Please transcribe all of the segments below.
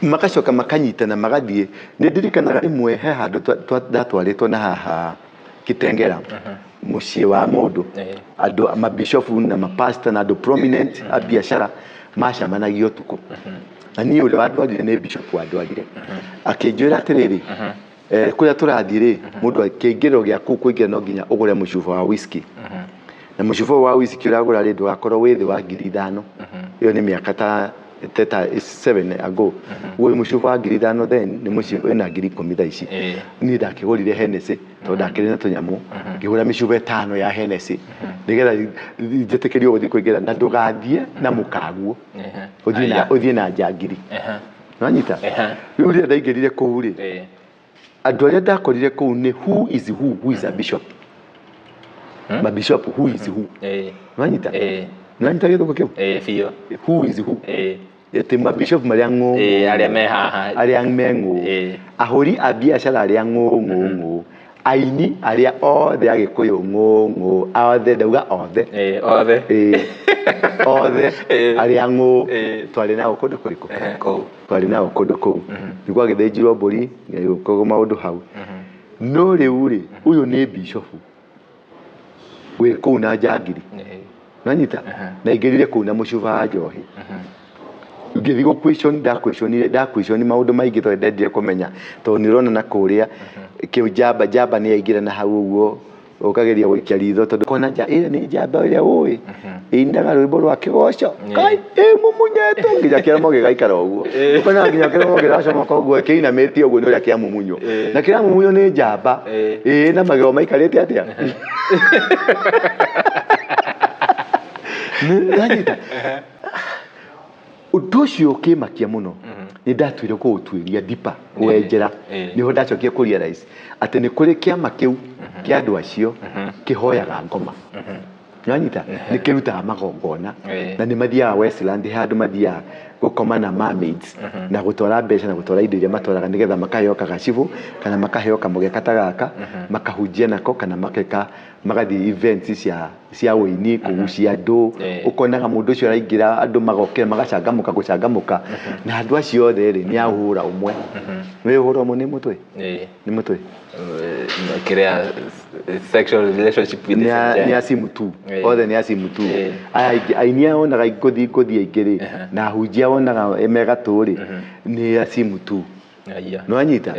Magacoka makanyitana magathiĩ. Nĩ ndirikanaga rĩmwe he handũ ndatwarĩtwo na haha Kitengela, mũciĩ wa mũndũ, andũ mabishofu na mapasta na andũ prominent a biacara macemanagia ũtukũ. Na niĩ ũrĩa wandwarire nĩ bishop wandwarire. Akĩnjĩra atĩrĩrĩ, kũrĩa tũrathiĩ rĩ, mũndũ kĩingĩrĩro gĩa kũu kũingĩra no nginya ũgũre mũcuba wa whisky. Na mũcuba ũyũ wa whisky ũragũra rĩ, ndũgakorwo wĩ thĩ wa 5,000. Ĩyo nĩ mĩaka ta ta 7 ago. Ũguo mũcuba wa 5,000 then nĩ mũciĩ wĩna 10,000 thaa ici. Niĩ ndakĩgũrire Hennessy tondũ ndakĩrĩ na tũnyamũ, ngĩgũra mĩcuba ĩtano ya Hennessy nĩgetha njĩtĩkĩrio gũthiĩ kũingĩra, na ndũgathiĩ na mũkaguo, ũthiĩ na njangiri. Nĩwanyita? Rĩu rĩrĩa ndaingĩrire kũu rĩ, andũ arĩa ndakorire kũu nĩ who is who, who is a bishop. Mabishop who is who. Nĩwanyita? Nĩwanyita gĩthũngũ kĩu? Biũ. Who is who. Atĩ mabishop marĩa ng'ũ. Arĩa me haha. Arĩa me ng'ũ. Ahũri a biacara arĩa ng'ũ ng'ũ ng'ũ. Aini arĩa othe a Gĩkũyũ ng'ũ ng'ũ. Othe, ndauga othe. Othe. Othe arĩa ng'ũ. Twarĩ nao kũndũ kũrĩkũ? Kũu. Twarĩ nao kũndũ kũu. Nĩ gwagĩthĩnjirwo mbũri, gĩgĩkwo maũndũ hau. No rĩu rĩ, ũyũ nĩ bishofu wĩ kũu na njangiri. Nĩwanyita? Na aingĩrire kũu na mũcuba wa njohi. Ngĩthiĩ gũ question, nda questionire, nda question maũndũ maingĩ tondũ ndendire kũmenya. Tondũ nĩ ũrona na kũrĩa, kĩnjamba, njamba nĩ yaingĩra na hau ũguo, ũkageria gũikia ritho tondũ ũkona ĩrĩa nĩ njamba ĩrĩa ũĩ, ĩinaga rwĩmbo rwa kĩgoco, Ngai ĩmumunyĩtwo nginya kĩromo gĩgaikara ũguo. Ũkona nginya kĩromo kĩracomoka ũguo kĩinamĩtie ũguo nĩ ũrĩa kĩamumunywo. Na kĩramumunywo nĩ njamba, ĩĩ na magego maikarĩte atĩa? Nĩwanyita? Ũndũ ũcio ũkĩmakia mũno, nĩ ndatuire kũũtuĩria deeper, kũwenjera. Nĩho ndacokire kũ realize atĩ nĩ kũrĩ kĩama kĩu kĩa andũ acio kĩhoyaga ngoma. Nĩwanyita? Nĩ kĩrutaga magongona na nĩ mathiaga Westland, he handũ mathiaga gũkoma na mermaids na gũtwara mbeca na gũtwara indo iria matwaraga nĩgetha makaheo kagacibũ kana makaheo kamũgeka ta gaka makahunjia nako kana mageka magathiĩ events cia ũini kũgucia andũ. Ũkonaga mũndũ ũcio araingĩra andũ magokĩra magacangamũka gũcangamũka na andũ acio othe rĩ nĩ a hũra ũmwe. Nĩ ũĩ hũra ũmwe nĩ mũtwe? Nĩ mũtwe? Kĩrĩa sexual relationship with the same Nĩ gender. a simu tu. Othe nĩ a simu tu. Aya aingĩ aini aya wonaga ngũthi ngũthi aingĩ rĩ na ahunjia wonaga me gatũ rĩ nĩ a simu tu. Nĩwanyita?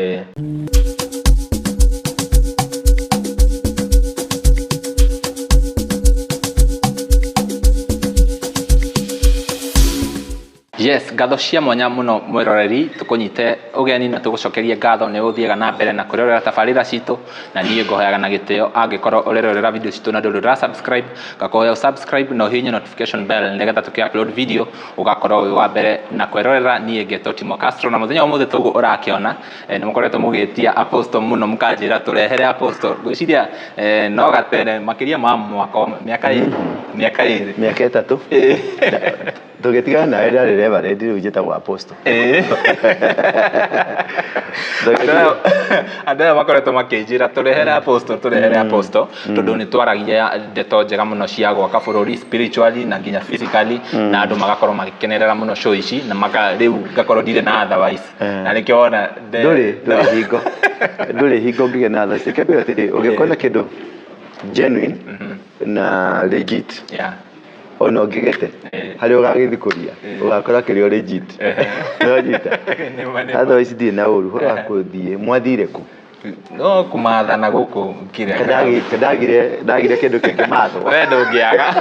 Yes, ngatho cia mwanya mũno mwĩroreri, tũkũnyite ũgeni na tũgũcokerie ngatho nĩ ũthiaga na mbere na kwĩrorera tabarĩra citũ, na niĩ ngũhoyaga na gĩtĩo angĩkorwo ũrerorera video citũ na ndũrĩ ũra subscribe, ngakũhoya ũ subscribe na ũhihinye notification bell nĩgetha tũkĩ upload video ũgakorwo wĩ wa mbere na kwĩrorera. Niĩ ngetwo Timo Castro na mũthenya wa ũmũthĩ toguo ũrakĩona, nĩ mũkoretwo mũgĩtia Apostle mũno mũkanjĩra tũrehere Apostle. Ngwĩciria no gatene makĩria ma mwaka ũmwe, mĩaka ĩrĩ, mĩaka ĩrĩ. Mĩaka ĩtatũ. Tũgĩtigana nawe ndarĩ reverend rĩu njĩtagwo Apostle. Andũ aya makoretwo makĩnjĩra tũrehere Apostle, tũrehere Apostle, tondũ nĩ twaragia ndeto njega mũno cia gwaka bũrũri spiritually na nginya physically, na andũ magakorwo magĩkenerera mũno show ici na maka rĩu ngakorwo ndirĩ na otherwise. Na nĩkĩo wona Ndũrĩ, ndũrĩ hingo. Ndũrĩ hingo ũngĩgĩa na otherwise. Reke ngwĩre atĩrĩ, ũngĩkorwo na kĩndũ genuine na legit, ona ũngĩgete harĩa ũgagĩthikũria ũgakora kĩrĩ o legit. Nĩwanyita? Otherwise ndirĩ na ũru ũhoro wa kũthiĩ mwathire kũ? No kũmatha na gũkũ kĩrĩa. Ndagire kĩndũ kĩngĩmathwo. We ndũngĩaga.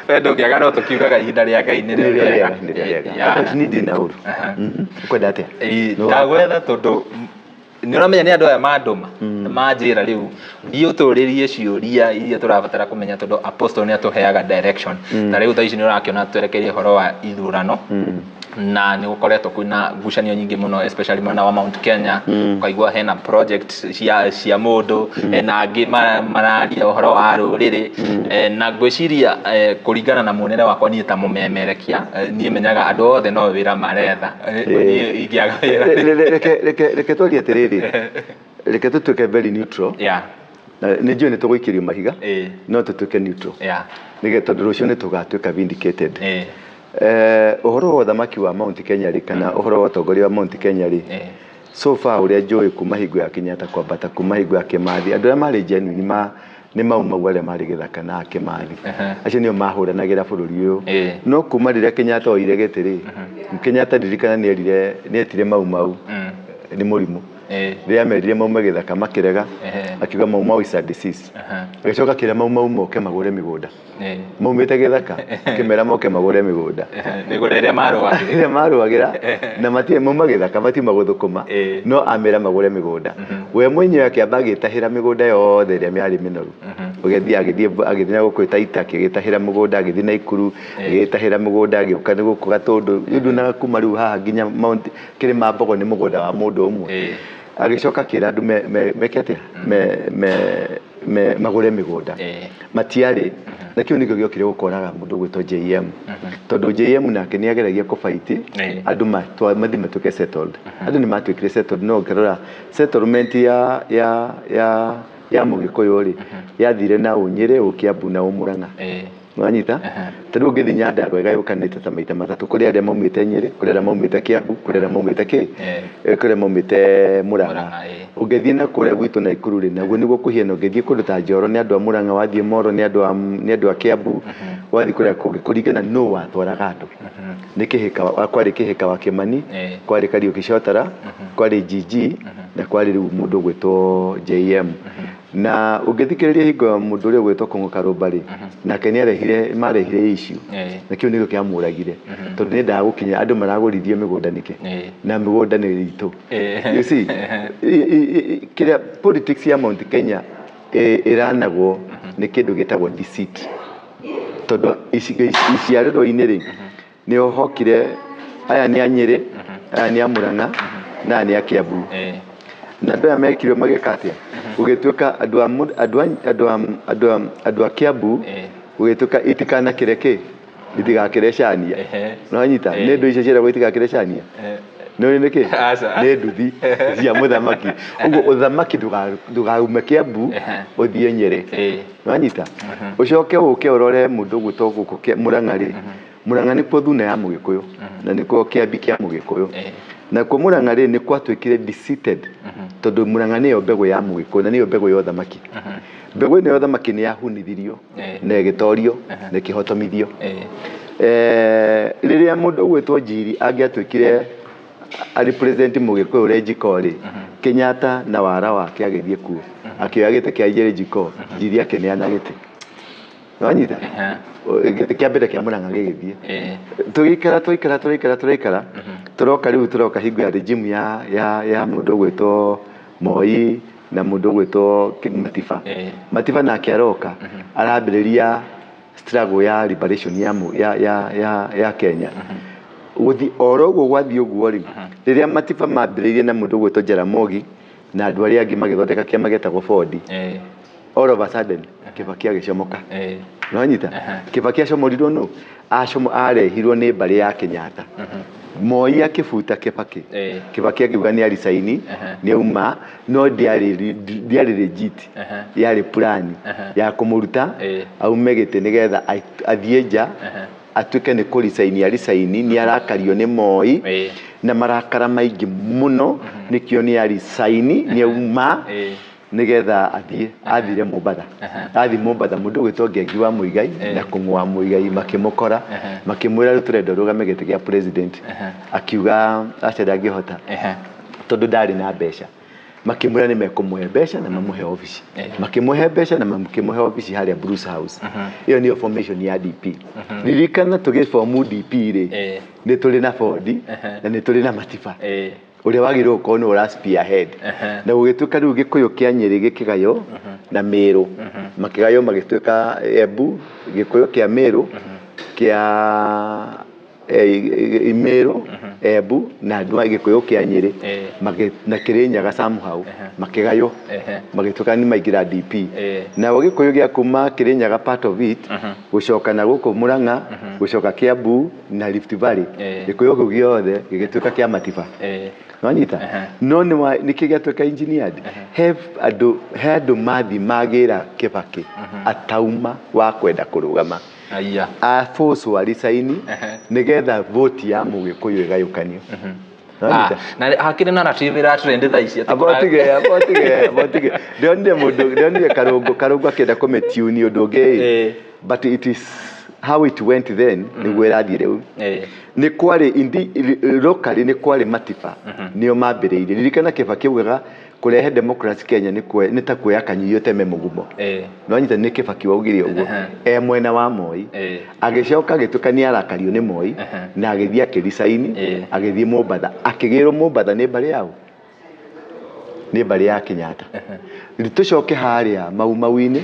We ndũngĩaga no tũkiugaga ihinda rĩa Ngai nĩrĩo rĩega. Nĩrĩo rĩega. Otherwise niĩ ndirĩ na ũru. Ũkwenda atĩa? Ndagwetha tondũ nĩ ũramenya nĩ andũ aya mandũma manjĩra rĩu thiĩ ũtũrĩrie ciũria iria tũrabatara kũmenya tondũ apostle nĩ atũheaga direction. Ta rĩu thaa ici nĩ ũrakĩona twerekeire ũhoro wa ithurano na nĩ gũkoretwo kwĩna ngucanio nyingĩ mũno especially mwena wa Mount Kenya. Ũkaigua hena project cia mũndũ, hena angĩ mararia ũhoro wa rũrĩrĩ. Na ngwĩciria kũringana na muonere wakwa niĩ ta mũmemerekia, niĩ menyaga andũ othe no wĩra maretha. Niĩ ingĩaga wĩra. Reke twarie atĩrĩrĩ, reke tũtuĩke very neutral. Na nĩ njũĩ nĩ tũgũikĩrio mahiga, no tũtuĩke neutral. Nĩgetha tondũ rũciũ nĩ tũgatuĩka vindicated. Ũhoro wa ũthamaki wa Mount Kenya rĩ, kana ũhoro wa ũtongoria wa Mount Kenya rĩ, so far ũrĩa njũĩ kuma hingo ya Kenyatta kwambata, kuma hingo ya Kimathi, andũ arĩa marĩ genuine nĩ Mau Mau arĩa marĩ gĩthaka na Kimathi, acio nĩo mahũranagĩra bũrũri ũyũ. No kuma rĩrĩa Kenyatta oire gĩtĩ rĩ, Kenyatta ndirikana nĩerire nĩetire Mau Mau nĩ mũrimũ. Rĩrĩa amerire maume gĩthaka makĩrega, akiuga Mau Mau is a disease. Agĩcoka akĩra Mau Mau moke magũre mĩgũnda. Maumĩte gĩthaka, akĩmera moke magũre mĩgũnda. Mĩgũnda ĩrĩa marũagĩra. Ĩrĩa marũagĩra na matirĩ mauma gĩthaka matiuma gũthũkũma, no amera magũre mĩgũnda. We mwenyewe akĩamba agĩtahĩra mĩgũnda yothe ĩrĩa yarĩ mĩnoru. Ũgĩthiĩ agĩthiĩ agĩthiĩ na gũkũ Taita akĩgĩtahĩra mũgũnda, agĩthiĩ Naikuru agĩgĩtahĩra mũgũnda, agĩũka nĩ gũkũ Gatũndũ. Rĩu nduonaga kuma rĩu haha nginya Mount Kĩrĩma Mbogo nĩ mũgũnda wa mũndũ ũmwe. Agĩcoka akĩra andũ meke atĩa? Magũre mĩgũnda. Matiarĩ. Na kĩu nĩkĩo gĩokire gũkoraga mũndũ ũgwĩtwo JM. Tondũ JM nake nĩ ageragia kũbaiti andũ mathiĩ matuĩke settled. Andũ nĩ matuĩkire settled, no ũngĩrora settlement ya Mũgĩkũyũ rĩ, yathire na Ũnyĩrĩ, Ũkĩambu na Ũmũrang'a. Nĩwanyita? Ta rĩu ũngĩthiĩ Nyandarua ĩgayũkanĩte ta maita matatũ, kũrĩ arĩa maumĩte Nyĩrĩ, kũrĩ arĩa maumĩte Kĩambu, kũrĩ arĩa maumĩte kĩ? Kũrĩ arĩa maumĩte Mũrang'a. Ũngĩthiĩ na kũrĩa gwitũ Naikuru rĩ, naguo nĩguo kũhiana, ũngĩthiĩ kũndũ ta Njoro nĩ andũ a Mũrang'a, wathiĩ Moro nĩ andũ a nĩ andũ a Kĩambu, wathiĩ kũrĩa kũngĩ kũringana nũ watwaraga andũ. Nĩ Kĩhĩka, kwarĩ Kĩhĩka wa Kĩmani, kwarĩ Kariũki Cotara, kwarĩ GG, na kwarĩ rĩu mũndũ ũgwĩtwo JM. Na ũngĩthikĩrĩria hingo ya mũndũ ũrĩa ũgwĩtwo Kũng'ũ Karũmba rĩ, nake nĩ arehire marehire issue, na kĩu nĩkĩo kĩamũragire, tondũ nĩ endaga gũkinya andũ maragũrithio mĩgũnda nĩkĩ, na mĩgũnda nĩ itũ. You see, kĩrĩa politics ya Mount Kenya ĩranagwo nĩ kĩndũ gĩtagwo deceit, tondũ iciarĩro-inĩ rĩ, nĩ hokire aya nĩ a Nyĩrĩ, aya nĩ a Mũrang'a, na aya nĩ a Kĩambu. Na andũ aya mekirwo magĩka atĩa? Gũgĩtuĩka andũ a andũ a andũ a andũ a andũ a Kĩambu, gũgĩtuĩka itikanakĩre kĩ? Itigakĩre cania. Nĩwanyita? Nĩ ndũ icio ciĩragwo itigakĩre cania? Nĩ ũĩ nĩkĩ? Nĩ nduthi cia mũthamaki. Ũguo ũthamaki ndũgaume Kĩambu ũthiĩ Nyĩrĩ. Nĩwanyita? Ũcoke ũke ũrore mũndũ ũgwĩtwo gũkũ Mũrang'a rĩ, Mũrang'a nĩkuo thuna ya Mũgĩkũyũ na nĩkuo kĩambi kĩa Mũgĩkũyũ. Nakuo Mũrang'a rĩ, nĩ gwatuĩkire defeated tondũ Mũrang'a nĩyo mbegũ ya Mũgĩkũyũ na nĩyo mbegũ ya ũthamaki. Mbegũ ĩno ya ũthamaki nĩ yahunithirio na ĩgĩtorio na ĩkĩhotomithio. Rĩrĩa mũndũ ũgwĩtwo Njiri angĩatuĩkire a represent Mũgĩkũyũ Renjiko rĩ, Kenyatta na wara wake agĩthiĩ kuo akĩoya gĩtĩ kĩa Renjiko, Njiri akĩneana gĩtĩ. Nĩwanyita? Gĩtĩ kĩa mbere kĩa Mũrang'a gĩgĩthiĩ. Tũgĩikara twaikara tũraikara tũraikara, tũroka rĩu tũroka hingo ya regime ya mũndũ ũgwĩtwo Moi na mũndũ ũgwĩtwo Matiba. Matiba nake aroka arambĩrĩria struggle ya liberation ya Kenya. Gũthiĩ oro ũguo gwathiĩ ũguo rĩ, rĩrĩa Matiba mambĩrĩirie na mũndũ ũgwĩtwo Jaramogi na andũ arĩa angĩ magĩthondeka kĩama gĩetagwo Ford, all of a sudden Kibaki agĩcomoka. Nĩwanyita? Kibaki acomorirwo nũ? Arehirwo nĩ mbarĩ ya Kenyatta. Moi akĩbuta Kibaki. Kibaki akiuga nĩ aricaini, nĩ auma, no ndĩarĩ legit. Yarĩ plan ya kũmũruta aume gĩtĩ nĩgetha athiĩ nja, atuĩke nĩ kũricaini aricaini, nĩ arakario nĩ Moi na marakara maingĩ mũno, nĩkĩo nĩ aricaini, nĩ auma nĩgetha athiĩ. Athire Mombatha. Athiĩ Mombatha, mũndũ ũgwĩtwo Ngengi wa Muigai na Kũng'ũ wa Muigai makĩmũkora, makĩmwĩra rĩu tũrenda ũrũgame gĩtĩ kĩa president. Akiuga aca ndangĩhota tondũ ndarĩ na mbeca. Makĩmwĩra nĩ mekũmũhe mbeca na mamũhe obici. Makĩmũhe mbeca na makĩmũhe obici harĩa Bruce House. Ĩyo nĩyo formation ya DP. Ririkana tũgĩbomu DP rĩ, nĩ tũrĩ na Ford na nĩ tũrĩ na Matiba. Ũrĩa wagĩrĩirwo gũkorwo nĩwe ũra spearhead. Na gũgĩtuĩka rĩu Gĩkũyũ kĩa Nyĩrĩ gĩkĩgaywo na Mĩrũ. Makĩgaywo magĩtuĩka Embu, Gĩkũyũ kĩa Mĩrũ, kĩa Mĩrũ, Embu na andũ a Gĩkũyũ kĩa Nyĩrĩ na Kĩrĩnyaga somehow makĩgaywo magĩtuĩka nĩ maingĩra DP. Nao Gĩkũyũ gĩa kuma Kĩrĩnyaga part of it gũcoka na gũkũ Mũrang'a, gũcoka Kĩambu na Rift Valley, Gĩkũyũ kĩu gĩothe gĩgĩtuĩka kĩa Matiba. Nĩwanyita? No nĩkĩ gĩatuĩka engineered? He andũ mathiĩ magĩra Kĩbakĩ atauma wa kwenda kũrũgama. Aya. Aforcwo resign nĩgetha vote ya Mũgĩkũyũ ĩgayũkanio. Ah, na hakĩrĩ narrative ĩra trend thaa ici atĩ Abotige, abotige, abotige. Ndĩronire mũndũ, ndĩronire Karũngũ, Karũngũ akĩenda kũmĩtune ũndũ ũngĩ. But it is how it went then, nĩguo ĩrathiĩ rĩu. Nĩ kwarĩ indi, locally nĩ kwarĩ Matiba, nĩo mambĩrĩirie. Ririkana Kĩbakĩ augaga kũrehe democracy Kenya nĩ kwe, nĩ ta kuoya kanyũi ũteme mũgumo. Nĩwanyita nĩ Kĩbakĩ waugire ũguo e mwena wa Moi. Agĩcoka agĩtuĩka nĩ arakario nĩ Moi na agĩthiĩ akĩricaini, agĩthiĩ Mombatha, akĩgĩrwo Mombatha nĩ mbarĩ yaũ? Nĩ mbarĩ ya Kenyatta. Tũcoke harĩa Mau Mau-inĩ,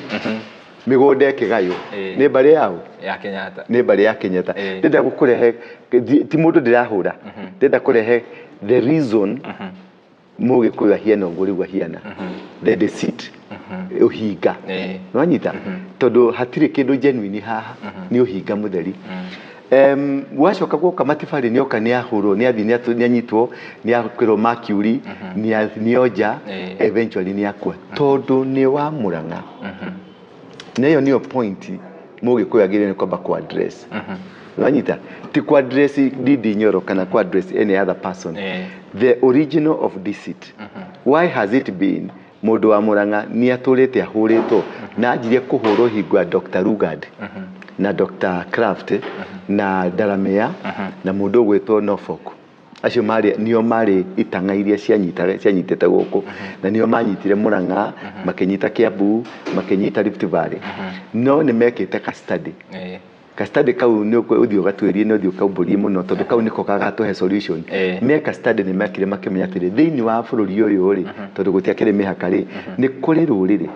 mĩgũnda ĩkĩgaywo nĩ mbarĩ yaũ? Ya Kenyatta. Nĩ mbarĩ ya Kenyatta. Ndĩrenda gũkũrehe, ti mũndũ ndĩrahũra, ndĩrenda kũrehe the reason Mũgĩkũyũ ahiana ũguo rĩu ahiana, the deceit, ũhinga. Nĩwanyita? Tondũ hatirĩ kĩndũ genuine haha, nĩ ũhinga mũtheri. Wacoka guoka Matibarĩ nĩoka nĩahũrwo, nĩathiĩ nĩanyitwo, nĩakwĩrwo mercury, nĩonja, eventually nĩakua. Tondũ nĩ wa Mũrang'a. Na ĩyo nĩyo point Mũgĩkũyũ agĩrĩirwo nĩ kwamba kũ address. Nĩwanyita? Ti kũ address Ndindi Nyoro kana kũ address any other person. The original of deceit. Why has it been mũndũ wa Mũrang'a nĩ atũrĩte ahũrĩtwo na anjirie kũhũrwo hingo ya Dr. Lugard na Dr. Kraft na Ndaramea na mũndũ ũgwĩtwo Norfolk. Acio marĩ nĩo marĩ itang'a iria cianyitĩte gũkũ na nĩo manyitire Mũrang'a, makĩnyita Kiambu, makĩnyita Rift Valley. No nĩ mekĩte ka study. Ka study kau nĩ ũthiĩ ũgatuĩrie nĩ ũthiĩ ũkaumbũrie mũno tondũ kau nĩko gagatũhe solution. Meka study nĩ mekire makĩmenya atĩrĩ, thĩinĩ wa bũrũri ũyũ rĩ, tondũ gũtiakĩrĩ mĩhaka rĩ, nĩ kũrĩ rũrĩrĩ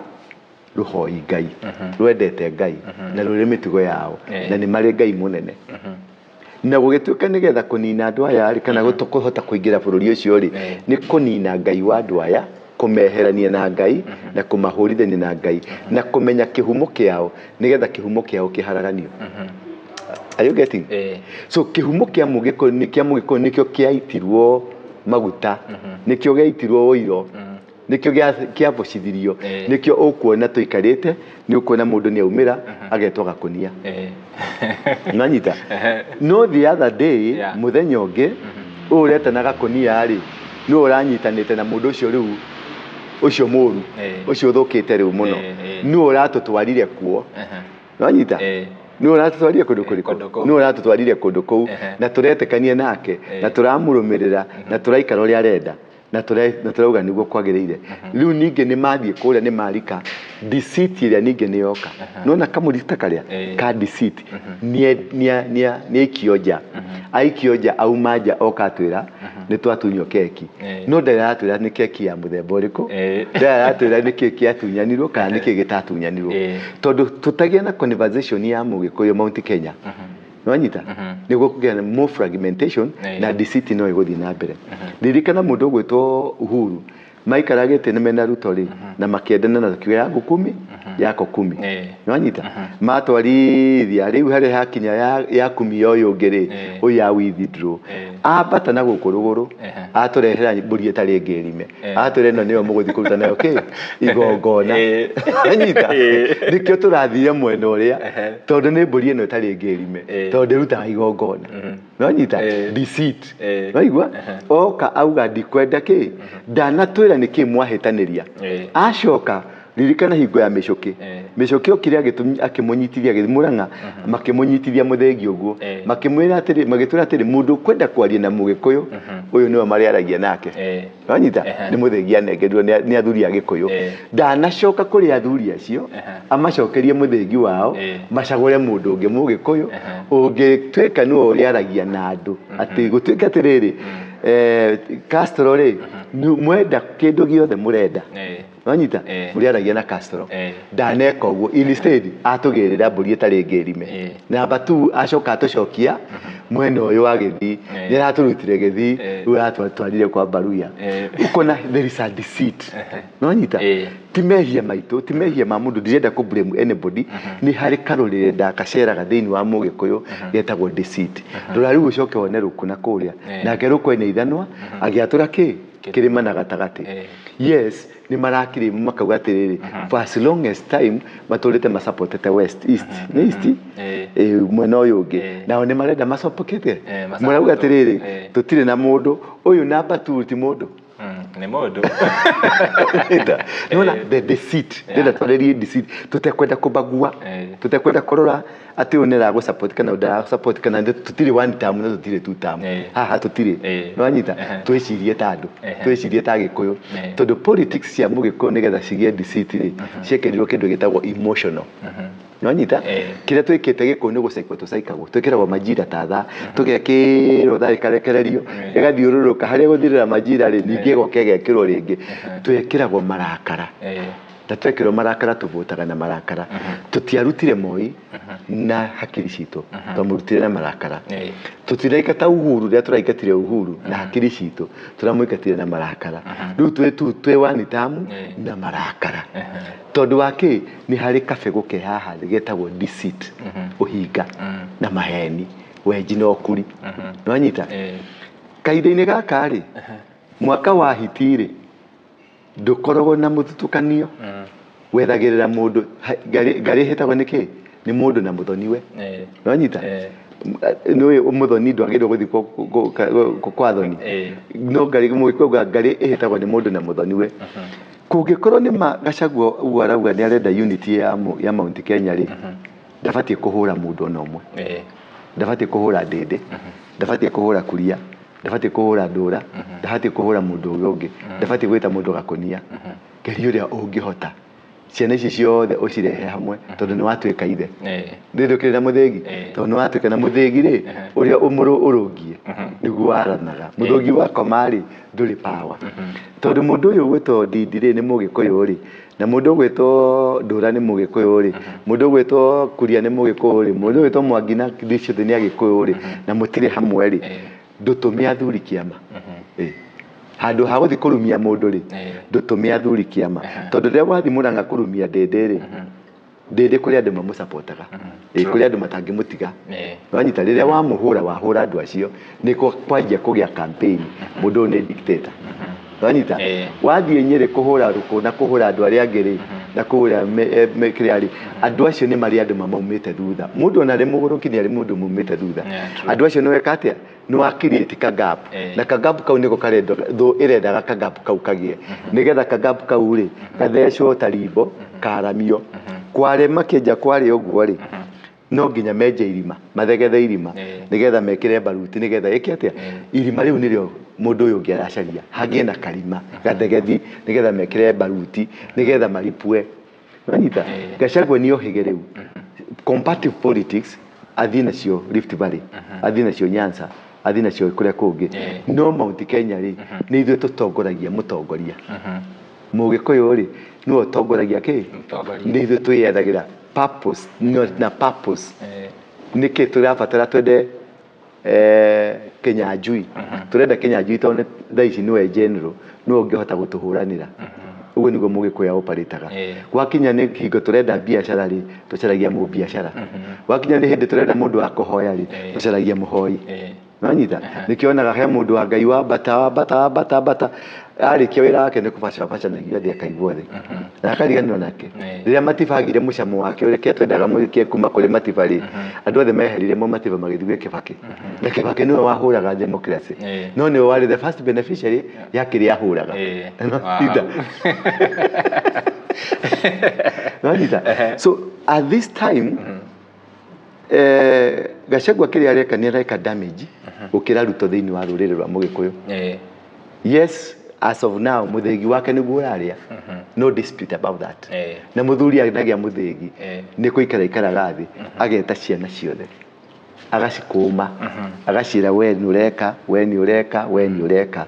rũhoi Ngai, rwendete Ngai na rũrĩ mĩtugo yao na nĩ marĩ Ngai mũnene. Na gũgĩtuĩka nĩgetha kũnina andũ aya rĩ, kana kũhota kũingĩra bũrũri ũcio rĩ, nĩ kũnina Ngai wa andũ aya, kũmeherania na Ngai na kũmahũrithania na Ngai na kũmenya kĩhumo kĩao nĩgetha kĩhumo kĩao kĩharaganio. Are you getting? So kĩhumo kĩa Mũgĩkũyũ kĩa Mũgĩkũyũ nĩkĩo kĩaitirwo maguta, nĩkĩo gĩaitirwo ũiro, nĩkĩo kĩabocithirio, nĩkĩo ũkuona tũikarĩte, nĩ ũkuona mũndũ nĩ aumĩra agetwo gakũnia. Nĩwanyita? No the other day, mũthenya ũngĩ, ũyũ ũretana gakũnia rĩ, nĩwe ũranyitanĩte na mũndũ ũcio rĩu, ũcio mũru, ũcio ũthũkĩte rĩu mũno, nĩwe ũratũtwarire kuo. Nĩwanyita? Nĩwe ũratũtwarire kũndũ kũrĩkũ? Kũndũ kũu. Nĩwe ũratũtwarire kũndũ kũu, na tũretĩkania nake, na tũramũrũmĩrĩra, na tũraikara ũrĩa arenda. Na tũrauga nĩguo kwagĩrĩire. Rĩu ningĩ nĩ mathiĩ kũrĩa nĩ marika deceit ĩrĩa ningĩ nĩ yoka. Nĩwona kamũrita karĩa ka deceit nĩ aikio nja. Aikio nja auma nja oka atwĩra nĩ twatunywo keki. No ndarĩ aratwĩra nĩ keki ya mũthemba ũrĩkũ, ndarĩ aratwĩra nĩ kĩ kĩatunyanirwo kana nĩ kĩ gĩtatunyanirwo. Tondũ tũtagĩa na conversation ya Mũgĩkũyũ Mount Kenya. Nĩwanyita? Nĩguo kũgĩa na more fragmentation na deceit no ĩgũthiĩ na mbere. Ririkana mũndũ ũgwĩtwo Uhuru maikaragĩte nĩ mena Ruto rĩ, na makĩendana na kiugo yangu kumi yako kumi. Nĩwanyita? Matwarithia rĩu harĩa hakinya ya kumi ya ũyũ ũngĩ rĩ, ũyũ ya withdraw. Ambata na gũkũ rũgũrũ, atũrehera mbũri ĩtarĩ ngĩrime. Atwĩra ĩno nĩyo mũgũthiĩ kũruta nayo kĩ? Igongona. Nĩwanyita? Nĩkĩo tũrathire mwena ũrĩa, tondũ nĩ mbũri ĩno ĩtarĩ ngĩrime, tondũ ndĩrutaga igongona. Nĩwanyita? Deceit. Nĩwaigua? Oka auga ndikwenda kĩ? Ndanatwĩra nĩkĩ mwahĩtanĩria. Acoka ririkana hingo ya Mĩcũkĩ. Mĩcũkĩ okire akĩmũnyitithia agĩthiĩ Mũrang'a, makĩmũnyitithia mũthĩgi ũguo. Makĩmwĩra atĩrĩ, magĩtwĩra atĩrĩ, mũndũ ũkwenda kwaria na Mũgĩkũyũ, ũyũ nĩwe marĩaragia nake. Nĩwanyita? Nĩ mũthĩgi anengerirwo nĩ athuri a Gĩkũyũ. Ndanacoka kũrĩ athuri acio, amacokerie mũthĩgi wao, macagũre mũndũ ũngĩ Mũgĩkũyũ, ũngĩtuĩka nĩwe ũrĩaragia na andũ. Atĩ gũtuĩke atĩrĩrĩ, Castro rĩ, mwenda kĩndũ gĩothe mũrenda. Nĩwanyita? Mũrĩaragia na Castro. Ndaneka ũguo. Instead, atũgĩrĩra mbũri ĩtarĩ ngĩrime. Number 2, acoka atũcokia mwena ũyũ wa Gĩthii. Nĩ aratũrutire Gĩthii, rĩu aratũtwarire kwa Baruya. Ũkona there is a deceit. Nĩwanyita? Ti mehia maitũ, ti mehia ma mũndũ, ndirenda kũ blame anybody. Nĩ harĩ karũrĩrĩ ndakaceraga thĩinĩ wa Mũgĩkũyũ getagwo deceit. Rora rĩu ũcoke wone Rũkũ na kũrĩa. Nake Rũkũ ena ithanwa, agĩatũra kĩ? Kĩrĩma na gatagatĩ. Yes, nĩ marakiri makauga atĩrĩrĩ, for as long as time matũrĩte masupportete west, east, nĩ east. Mwena ũyũ ũngĩ. Nao nĩ marenda macopokete. Masupport. Marauga atĩrĩrĩ, tũtirĩ na mũndũ ũyũ namba two, ti mũndũ. Nĩ mũndũ. Nĩwona the deceit, ndĩrenda twarĩrie deceit tũtekwenda kũbagua, tũtekwenda kũrora atĩ ũyũ nĩ aragũ support kana ũyũ ndaragũ support, kana tũtirĩ one term na tũtirĩ two term. Haha tũtirĩ. Nĩwanyita? Twĩcirie ta andũ, twĩcirie ta Agĩkũyũ, tondũ politics cia Mũgĩkũyũ nĩgetha cigĩe deceit rĩ, ciekĩrirwo kĩndũ gĩtagwo emotional. Nĩwanyita? Kĩrĩa twĩkĩte Gĩkũyũ nĩ gũcaikwo, tũcaikagwo, twĩkĩragwo majira ta thaa, tũgekĩrwo thaa ĩkarekererio, ĩgathiũrũrũka harĩa gũthirĩra majira rĩ, ningĩ ĩgoka ĩgekĩrwo rĩngĩ. Twekĩragwo marakara, na twekĩrwo marakara tũvotaga na marakara. Tũtiarutire Moi na hakiri citũ, twamũrutire na marakara. Tũtiraingata Uhuru rĩrĩa tũraingatire Uhuru na hakiri citũ, tũramũingatire na marakara. Rĩu twĩ tu twĩ one term na marakara. Tondũ wa kĩ? Nĩ harĩ kabegũ ke haha getagwo deceit, ũhinga na maheni, wenji na ũkuri. Nĩwanyita? Kahinda-inĩ gaka rĩ, mwaka wa hiti rĩ, ndũkoragwo na mũthutũkanio. Wethagĩrĩra mũndũ ngarĩ, ngarĩ ĩhĩtagwo nĩ kĩ? Nĩ mũndũ na mũthoniwe. Nĩwanyita? Nĩũĩ mũthoni ndwagĩrĩirwo gũthiĩ kwa thoni. No ngarĩ, Mũgĩkũyũ augaga ngarĩ ĩhĩtagwo nĩ mũndũ na mũthoniwe. Kũngĩkorwo nĩ ma Gachagua ũguo arauga nĩ arenda unity ya Mount Kenya rĩ, ndabatiĩ kũhũra mũndũ ona ũmwe. Ndabatiĩ kũhũra Ndĩndĩ, ndabatiĩ kũhũra Kuria, ndabatiĩ kũhũra Ndũra, ndabatiĩ kũhũra mũndũ ũrĩa ũngĩ, ndabatiĩ gwĩta mũndũ gakũnia. Geria ũrĩa ũngĩhota ciana ici ciothe ũcirehe hamwe, tondũ nĩ watuĩka ithe. Rĩrĩ ũkĩrĩ na mũthĩgi, tondũ nĩ watuĩka na mũthĩgi rĩ, ũrĩa ũrũngiĩ nĩguo waranaga. Mũthũgi wakoma rĩ, ndũrĩ power. Tondũ mũndũ ũyũ ũgwĩtwo Ndindi rĩ, nĩ Mũgĩkũyũ rĩ, na mũndũ ũgwĩtwo Ndũra nĩ Mũgĩkũyũ rĩ, mũndũ ũgwĩtwo Kuria nĩ Mũgĩkũyũ rĩ, mũndũ ũgwĩtwo Mwangi na ciothe nĩ Agĩkũyũ rĩ, na mũtirĩ hamwe rĩ, ndũtũme athuri kĩama. Handũ ha gũthiĩ kũrumia mũndũ rĩ, ndũtũme athuri kĩama. Tondũ rĩrĩa wathiĩ Mũrang'a kũrumia Ndĩndĩ rĩ, Ndĩndĩ kũrĩ andũ mamũcapotaga, kũrĩ andũ matangĩmũtiga. Wanyita? Rĩrĩa wamũhũra, wahũra andũ acio, nĩ kwanjia kũgĩa campaign, mũndũ ũyũ nĩ dictator. Wanyita? Wathiĩ Nyĩrĩ kũhũra rũkũ na kũhũra andũ arĩa angĩ rĩ, na kũhũra kĩrĩa rĩ, andũ acio nĩ marĩ andũ mamaumĩte thutha. Mũndũ ona arĩ mũgũrũki nĩ arĩ mũndũ maumĩte thutha. Andũ acio nĩ weka atĩa? Nĩ wa create ka gap. Na ka gap kau nĩko karendwo, thũ ĩrendaga ka gap kau kagĩe. Nĩgetha ka gap kau rĩ, gathecwo ta rimbo, karamio. Kware makĩenja kware ũguo rĩ, no nginya menje irima, mathegethe irima, nĩgetha mekĩre baruti, nĩgetha ĩke atĩa? Irima rĩu nĩrĩo mũndũ ũyũ ũngĩ aracaria. Hagĩe na karima gathegethi, nĩgetha mekĩre baruti, nĩgetha maripue. Wanyita? Gachagua nĩ ohĩge rĩu. Comparative politics athiĩ nacio Rift Valley, athiĩ nacio Nyanza, athiĩ nacio kũrĩa kũngĩ. No Mount Kenya rĩ, nĩ ithuĩ tũtongoragia mũtongoria. Mũgĩkũyũ rĩ, nĩwe ũtongoragia kĩ? Mũtongoria. Nĩ ithuĩ twĩyethagĩra purpose, na purpose. Nĩkĩ tũrabatara twende Kinyanjui? Tũrenda Kinyanjui tondũ thaa ici nĩwe general, nĩwe ũngĩhota gũtũhũranĩra. Ũguo nĩguo Mũgĩkũyũ operataga. Gwakinya nĩ hingo tũrenda biacara rĩ, tũcaragia mũbiacara. Gwakinya nĩ hĩndĩ tũrenda mũndũ wa kũhoya rĩ, tũcaragia mũhoi. Nĩwanyita? Nĩkĩo wonaga he mũndũ wa Ngai wambata wambata wambata wambata, arĩkia wĩra wake nĩ kũbacabacanagia athiĩ akaigwo thĩ na akariganĩrwo nake. Rĩrĩa matibagire mũcamo wake ũrĩa kĩrĩa twendaga mũgĩkie kuma kũrĩ Matiba rĩ, andũ othe meherire mo Matiba magĩthiĩ gwĩ Kĩbakĩ, na Kĩbakĩ nĩwe wahũraga democracy, no nĩwe warĩ the first beneficiary ya kĩrĩa ahũraga. Nĩwanyita? Nĩwanyita? So at this time Gachagua kĩrĩa areka nĩ areka damage gũkĩra Ruto thĩinĩ wa rũrĩrĩ rwa Mũgĩkũyũ. Yes, as of now mũthĩgi wake nĩguo ũrarĩa, no dispute about that. Na mũthuri anagĩa mũthĩgi nĩ kũikara ikaraga thĩ, ageta ciana ciothe, agacikũma, agaciĩra we nĩ ũreka, we nĩ ũreka, we nĩ ũreka,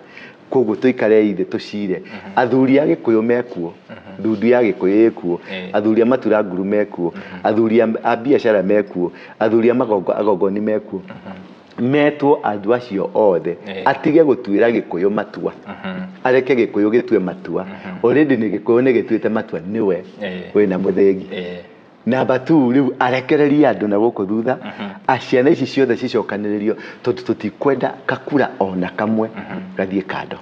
koguo tũikarei thĩ tũcire. Athuri a Gĩkũyũ mekuo, ndundu ya Gĩkũyũ ĩkuo, athuri a matura nguru mekuo, athuri a biacara mekuo, athuri a magongo agongoni mekuo, metwo andũ acio othe, atige gũtuĩra Gĩkũyũ matua, areke Gĩkũyũ gĩtue matua. Already nĩ Gĩkũyũ nĩ gĩtuĩte matua, nĩwe wĩna mũthĩgi. Number two, rĩu arekererie andũ na gũkũ thutha, ciana ici ciothe cicokanĩrĩrio, tondũ tũtikwenda kakura ona kamwe gathiĩ kando.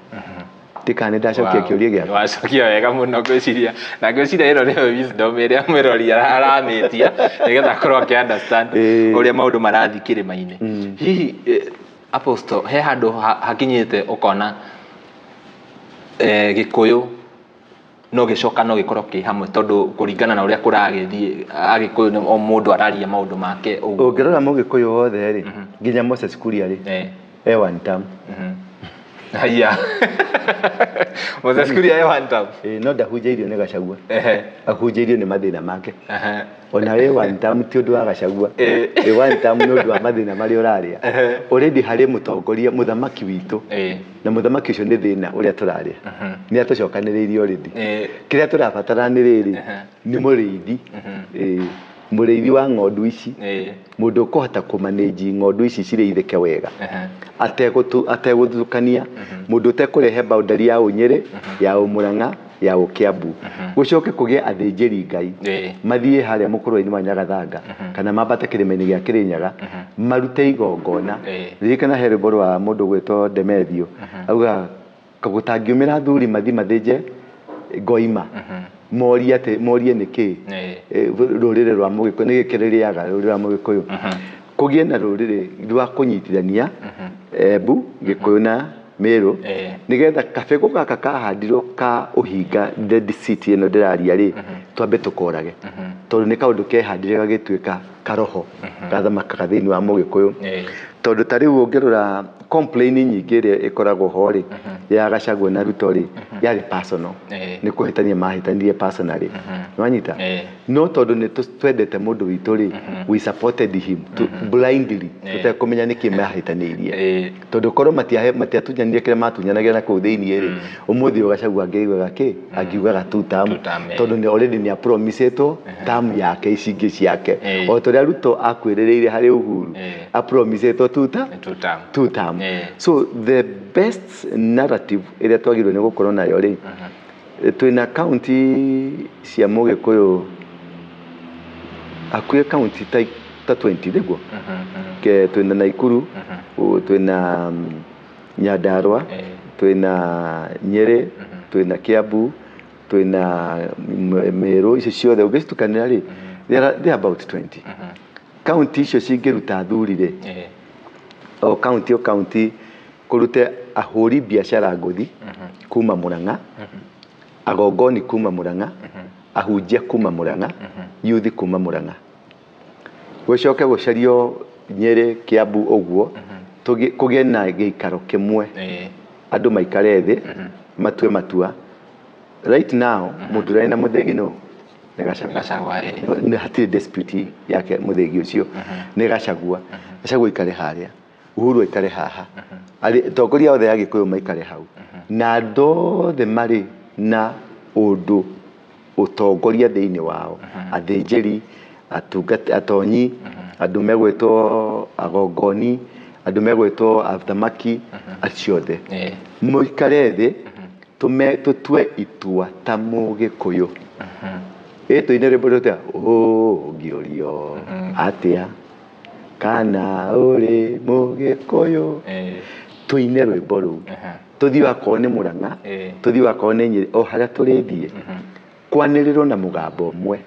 Ndikana nĩ ndacokia kĩũria gĩaku. Wacokia wega mũno ngwĩciria, na ngwĩciria ĩno nĩyo wisdom ĩrĩa mwĩrori aramĩtia nĩgetha akorwo akĩ understand ũrĩa maũndũ marathiĩ kĩrĩma-inĩ. Hihi Apostle, he handũ hakinyĩte ũkona Gĩkũyũ no gĩcoka no gĩkorwo kĩ hamwe, tondũ kũringana na ũrĩa kũragĩthiĩ Agĩkũyũ o mũndũ araria maũndũ make ũguo? Ũngĩrora Mũgĩkũyũ wothe rĩ, nginya Moses Kuria rĩ, e one term. Haya. Moses Kuria e one term. Ĩĩ, no ndahunjĩirio nĩ Gachagua. Ahunjĩirio nĩ mathĩna make. Ona wĩ one term ti ũndũ wa Gachagua. Wĩ one term nĩ ũndũ wa mathĩna marĩa ũrarĩa. Already harĩ mũtongoria, mũthamaki witũ. Na mũthamaki ũcio nĩ thĩna ũrĩa tũrarĩa. Nĩ atũcokanĩrĩirie already. Kĩrĩa tũrabatara nĩ rĩrĩ, nĩ mũrĩithi. Mũrĩithi wa ng'ondu ici. Mũndũ ũkũhota kũmanĩnji ng'ondu ici cirĩithĩke wega. Ategũthutũkania. Mũndũ ũtekũrehe boundary ya Ũnyĩrĩ, ya Ũmũrang'a, ya Ũkĩambu. Gũcoke kũgĩe athĩnjĩri Ngai. Mathiĩ harĩa mũkũrwe-inĩ wa Nyagathanga, kana mambate kĩrĩma-inĩ gĩa Kĩrĩnyaga, marute igongona. Ririkana he rwĩmbo rwa mũndũ ũgwĩtwo Demethio. Augaga gũtangiumĩra athuri mathiĩ mathĩnje ngoima. Morie atĩ, morie nĩkĩ rũrĩrĩ rwa Mũgĩkũyũ, nĩ gĩkĩ rĩrĩaga rũrĩrĩ rwa Mũgĩkũyũ. Kũgĩe na rũrĩrĩ rwa kũnyitithania Embu, Gĩkũyũ na Meru, nĩgetha kabegũ gaka kahandirwo ka ũhinga dead city ĩno ndĩraria rĩ, twambe tũkorage. Tondũ nĩ kaũndũ kehandire gagĩtuĩka karoho gathamakaga thĩinĩ wa Mũgĩkũyũ. Tondũ ta rĩu ũngĩrora complain nyingĩ ĩrĩa ĩkoragwo ho rĩ, ya Gachagua na Ruto rĩ, yarĩ personal. Nĩ kũhĩtania mahĩtanirie personally. Nĩwanyita? No tondũ nĩ twendete mũndũ witũ rĩ, we supported him blindly, tũtekũmenya nĩkĩ mahĩtanĩirie. Tondũ korwo matiatunyanire kĩrĩa matunyanagĩra na kũu thĩinĩ rĩ, ũmũthĩ ũyũ Gachagua angĩaugaga kĩ? Angiugaga two term. Two term, Tondũ nĩ already nĩ apromisĩtwo term yake ici ingĩ ciake. O ta ũrĩa Ruto akwĩrĩrĩire harĩ Uhuru, apromisĩtwo two term. Two term. Two term. So the best narrative ĩrĩa twagĩrĩirwo nĩ gũkorwo nayo rĩ, twĩna county cia Mũgĩkũyũ hakuhĩ county ta 20 nĩguo? Ke twĩna Naikuru, twĩna Nyandarua, twĩna Nyĩrĩ, twĩna Kiambu, twĩna Meru, icio ciothe ũngĩcitukanĩra rĩ, they are about 20. County icio cingĩruta athuri rĩ, o county o county kũrute ahũri biacara ngũthi kuma Murang'a, agongoni kuma Murang'a, ahunjia kuma Murang'a, youth kuma Murang'a. Gũcoke gũcario Nyĩrĩ, Kiambu ũguo, kũgĩe na gĩikaro kĩmwe. Andũ maikare thĩ, matue matua. Right now, mũndũ ũrĩa wĩna mũthĩgi nũ? Nĩ Gachagua. Gachagua, ĩĩ. Nĩ hatirĩ dispute yake mũthĩgi ũcio. Nĩ Gachagua. Gachagua aikare harĩa. Uhuru aikare haha. Atongoria othe a Gĩkũyũ maikare hau. Na andũ othe marĩ na ũndũ ũtongoria thĩinĩ wao. Athĩnjĩri, atungati, atonyi, andũ megwĩtwo agongoni, andũ megwĩtwo athamaki, acio othe. Mũikare thĩ, tũtue itua ta Mũgĩkũyũ. Ĩ tũine rwĩmbo rũu atĩa? Ũngĩũrio atĩa kana ũrĩ Mũgĩkũyũ? Tũine rwĩmbo rũu. Tũthiĩ akorwo nĩ Murang'a, tũthiĩ akorwo nĩ Nyĩrĩ, o harĩa tũrĩthiĩ. Kwanĩrĩrwo na mũgambo ũmwe,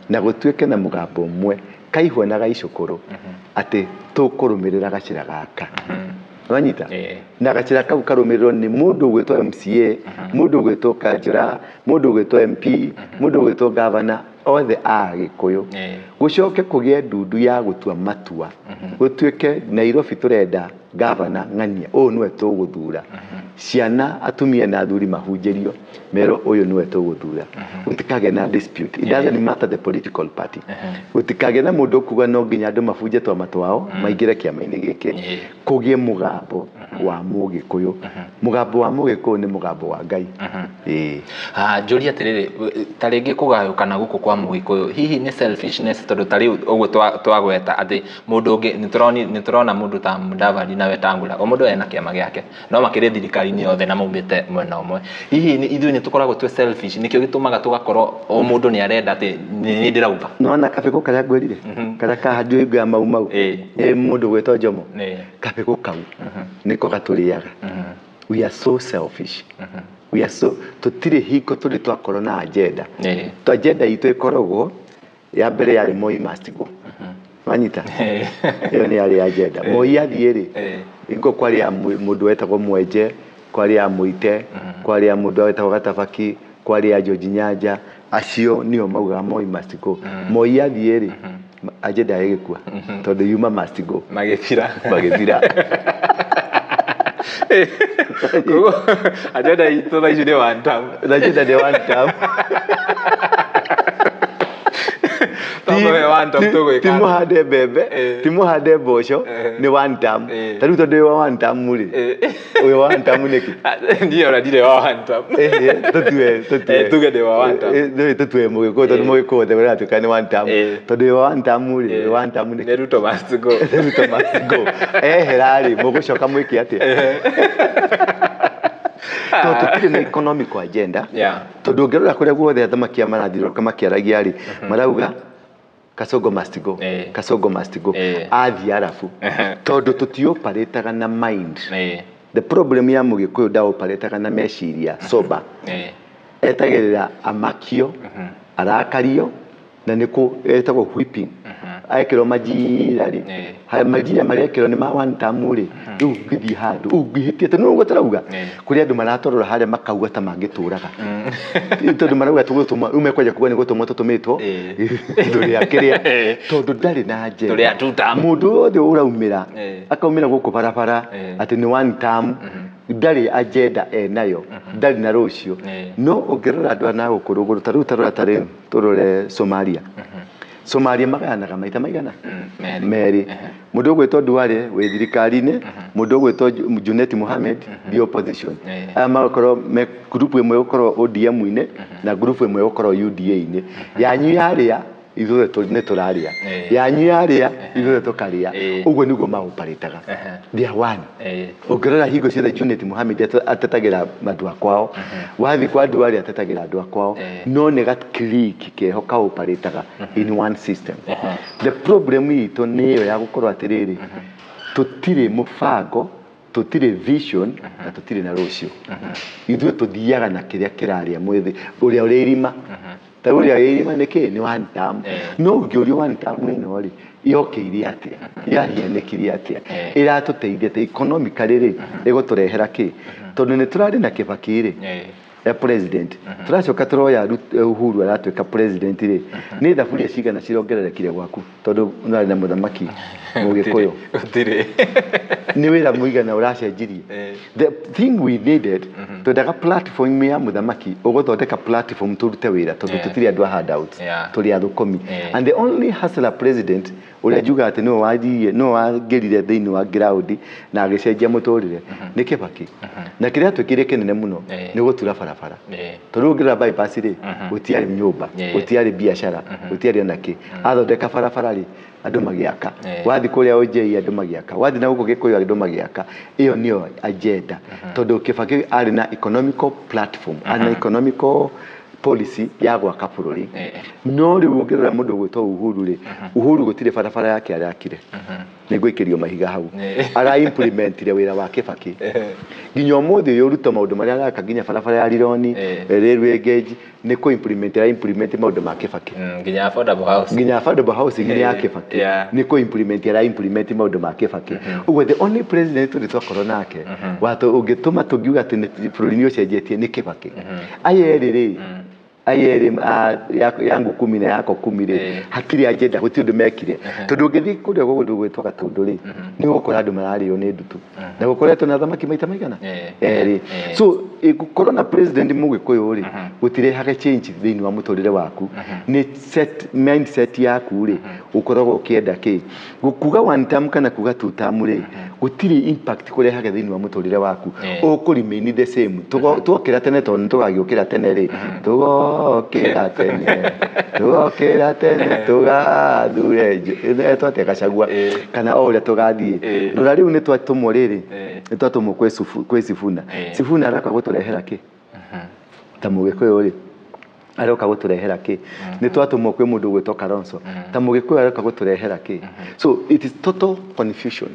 na gũtuĩke na mũgambo ũmwe, kaihwa na gaicũkũrũ, atĩ tũkũrũmĩrĩra gacĩra gaka. Wanyita? Na gacĩra kau karũmĩrĩrwo nĩ mũndũ ũgwĩtwo MCA, mũndũ ũgwĩtwo kanjũra, mũndũ ũgwĩtwo MP, mũndũ ũgwĩtwo governor, othe a Gĩkũyũ. Gũcoke kũgĩe ndundu ya gũtua matua. Gũtuĩke Nairobi tũrenda governor ng'ania, ũyũ nĩwe tũgũthura. Ciana, atumia na athuri mahunjĩrio, merwo ũyũ nĩwe tũgũthura. Gũtikagĩe na dispute. It doesn't matter the political party. Gũtikagĩe na mũndũ ũkuga no nginya andũ mabunje twama twao, maingĩre kĩama-inĩ gĩkĩ. Kũgĩe mũgambo wa Mũgĩkũyũ. Mũgambo wa Mũgĩkũyũ nĩ mũgambo wa Ngai. Njũrie atĩrĩrĩ, ta rĩngĩ kũgayũkana gũkũ kwa Mũgĩkũyũ, hihi nĩ selfishness, tondũ ta rĩu ũguo twagweta atĩ mũndũ ũngĩ, nĩ tũrona mũndũ ta Mudavadi na Wetangula, o mũndũ ena kĩama gĩake, no makĩrĩ thirikari-inĩ yothe na maumĩte mwena ũmwe. Hihi ithuĩ nĩ tũkoragwo twĩ selfish, nĩkĩo gĩtũmaga tũgakorwo o mũndũ nĩ arenda atĩ nĩ ndĩrauga. Nĩwona kabegũ karĩa ngwĩrire? Karĩa kahandirwo hingo ya Mau Mau? Ĩ mũndũ ũgwĩtwo Jomo? Kabegũ kau nĩko gatũrĩaga. We are so selfish. We are so tũtirĩ hingo tũrĩ twakorwo na agenda. To agenda itũ ĩkoragwo ya mbere yarĩ Moi must go. Wanyita? Ĩyo nĩ yarĩ agenda. Moi athiĩ rĩ, hingo kwarĩ ya mũndũ wetagwo Mwenje, kwarĩ ya Mũite, kwarĩ ya mũndũ wetagwo Gatabaki, kwarĩ ya George Nyanja, acio nĩo maugaga Moi must go. Moi athiĩ rĩ, agenda ĩgĩkua tondũ yuma must go. Magĩthira. Magĩthira. Koguo agenda itũ thaa ici nĩ one term. Na agenda nĩ one term. Twamũhe one term tũgwĩka ti atĩa? mũhande mbembe, ti mũhande mboco, nĩ one term. Ta rĩu tondũ wĩ wa one term rĩ, wĩ wa one term nĩkĩ? Niĩ ona ndirĩ wa one term. Tũtue tũtue. Tuge ndĩ wa one term. Tũtue Mũgĩkũyũ tondũ Mũgĩkũyũ othe ũratuĩka nĩ one term. Tondũ wĩ wa one term rĩ, wĩ wa one term nĩkĩ? Nĩ Ruto must go. Ruto must go. Ehera rĩ, mũgũcoka mwĩke atĩa? Tondũ tũtirĩ na economic agenda. Tondũ ũngĩrora kũrĩa guothe athamaki aya marathiũrũrũka makĩaragia rĩ, marauga Kasongo must go, Kasongo must go. Athiĩ arabu. Tondũ tũtiũparĩtaga na mind. The problem ya Mũgĩkũyũ ndaũparĩtaga na meciria sober. Etagĩrĩra amakio, arakario, na nĩkũ etagwo whipping. Ekĩrwo majira rĩ, haya majira marĩa ekĩrwo nĩ ma one term rĩ, rĩu ũngĩthiĩ handũ ũngĩhĩtia tondũ nĩguo tũrauga kũrĩ andũ maratorora harĩa makauga ta mangĩtũraga. Tondũ marauga tũgũtũmwo, rĩu mekwanja kuga nĩ gũtũmwo tũtũmĩtwo tũrĩ a kĩrĩa, tondũ ndarĩ na agenda. Tũrĩ a two term. Mũndũ wothe ũraumĩra akaumĩra gũkũ barabara atĩ nĩ one term, ndarĩ agenda enayo, ndarĩ na rũciũ. No ũngĩrora andũ aya na gũkũ rũgũrũ, ta rĩu ta rora ta rĩu tũrore Somalia. Somalia magayanaga maita maigana? Merĩ. Merĩ. Mũndũ ũgwĩtwo Duale wĩ thirikari-inĩ, mũndũ ũgwĩtwo Junet Mohamed the opposition. Aya magakorwo me group ĩmwe ĩgũkorwo ODM-inĩ na group ĩmwe ĩgũkorwo UDA-inĩ. Yanyu yarĩa ithuothe nĩ tũrarĩa. Yanyu yarĩa ithuothe tũkarĩa. Ũguo nĩguo maoparĩtaga. They are one. Ũngĩrora hingo ciothe Junet Mohamed atetagĩra andũ a kwao. Wathiĩ kwa Duale atetagĩra andũ a kwao. No nĩ ga clique keho kaoparĩtaga in one system. The problem itũ nĩ ĩyo ya gũkorwo atĩrĩrĩ, tũtirĩ mũbango, tũtirĩ vision na tũtirĩ na rũciũ. Ithuĩ tũthiaga na kĩrĩa kĩrarĩa mwĩthĩ, ũrĩa ũrĩ irima. Ta ũrĩa wĩ irima nĩ kĩ? Nĩ one term. No ũngĩũrio one term ĩno rĩ, yokĩire atĩa? Yahianĩkire atĩa? Ĩratũteithia atĩa? Economically rĩ, ĩgũtũrehera kĩ? Tondũ nĩ tũrarĩ na Kibaki rĩ, ya president. Tũracoka tũroya Uhuru aratuĩka president rĩ, nĩ thaburia cigana cirongererekire gwaku? Tondũ ũrarĩ na mũthamaki Mũgĩkũyũ. Gũtirĩ. Nĩ wĩra mũigana ũracenjirie. The thing we needed, twendaga platform ya mũthamaki ũgũthondeka platform tũrute wĩra tondũ tũtirĩ andũ a handouts, tũrĩ athũkũmi. And the only hustler president ũrĩa njugaga atĩ nĩwe wathirie, nĩwe wangĩrire thĩinĩ wa ground na agĩcenjia mũtũrĩre nĩ Kibaki. Na kĩrĩa atuĩkire kĩnene mũno nĩ gũtura barabara. Tondũ ũngĩrora bypass rĩ, gũtiarĩ nyũmba, gũtiarĩ biacara, gũtiarĩ ona kĩ. Athondeka barabara rĩ, andũ magĩaka. Wathiĩ kũrĩa OJ andũ magĩaka. Wathiĩ na gũkũ Gĩkũyũ andũ magĩaka. Ĩyo nĩyo agenda. Tondũ Kibaki arĩ na economical platform, arĩ na economical policy ya gwaka bũrũri. No rĩu ũngĩrora mũndũ ũgwĩtwo Uhuru rĩ, Uhuru gũtirĩ barabara yake arakire. Nĩ ngũikĩrio mahiga hau. Ara implementire wĩra wa Kibaki. Nginya ũmũthĩ ũyũ Ruto maũndũ marĩa araka nginya barabara ya Rironi, railway gauge, nĩ kũ implement ara implement maũndũ ma Kibaki. Nginya affordable housing. Nginya affordable housing nĩ ya Kibaki. Nĩ kũ implement ara implement maũndũ ma Kibaki. Ũguo the only president tũrĩ twakorwo nake, watũ ũngĩtũma tũngiuga atĩ bũrũri nĩ ũcenjetie nĩ Kibaki. Aya erĩ rĩ, aya erĩ, yangu kumi na yako kumi rĩ, hatirĩ agenda, gũtirĩ ũndũ mekire. Tondũ ũngĩthiĩ kũrĩa gũkũ gwĩtwo Gatũndũ rĩ, nĩ ũgũkora andũ mararĩo nĩ ndutu. Na gũkoretwo na thamaki maita maigana? Erĩ. So, gũkorwo na president Mũgĩkũyũ rĩ, gũtirehaga change thĩinĩ wa mũtũrĩre waku. Nĩ set, mindset yaku rĩ, ũkoragwo ũkĩenda kĩ? Kuga one term kana kuga two term rĩ, gũtirĩ impact kũrehaga thĩinĩ wa mũtũrĩre waku. Ũkũ remain the same. Tuokĩra tene tondũ nĩ tũgagĩũkĩra tene rĩ, tũgokĩra tene, tũgokĩra tene, tũgathure twate Gachagua, kana o ũrĩa tũgathiĩ. Rora rĩu nĩ twatũmwo rĩrĩ, nĩ twatũmwo kwĩ Sifuna. Sifuna araka gũtũrehera kĩ? Ta Mũgĩkũyũ rĩ, Aroka gũtũrehera kĩ? Nĩ twatũmwo kwĩ mũndũ ũgwĩtwo Kalonzo, ta Mũgĩkũyũ aroka gũtũrehera kĩ? So it is total confusion.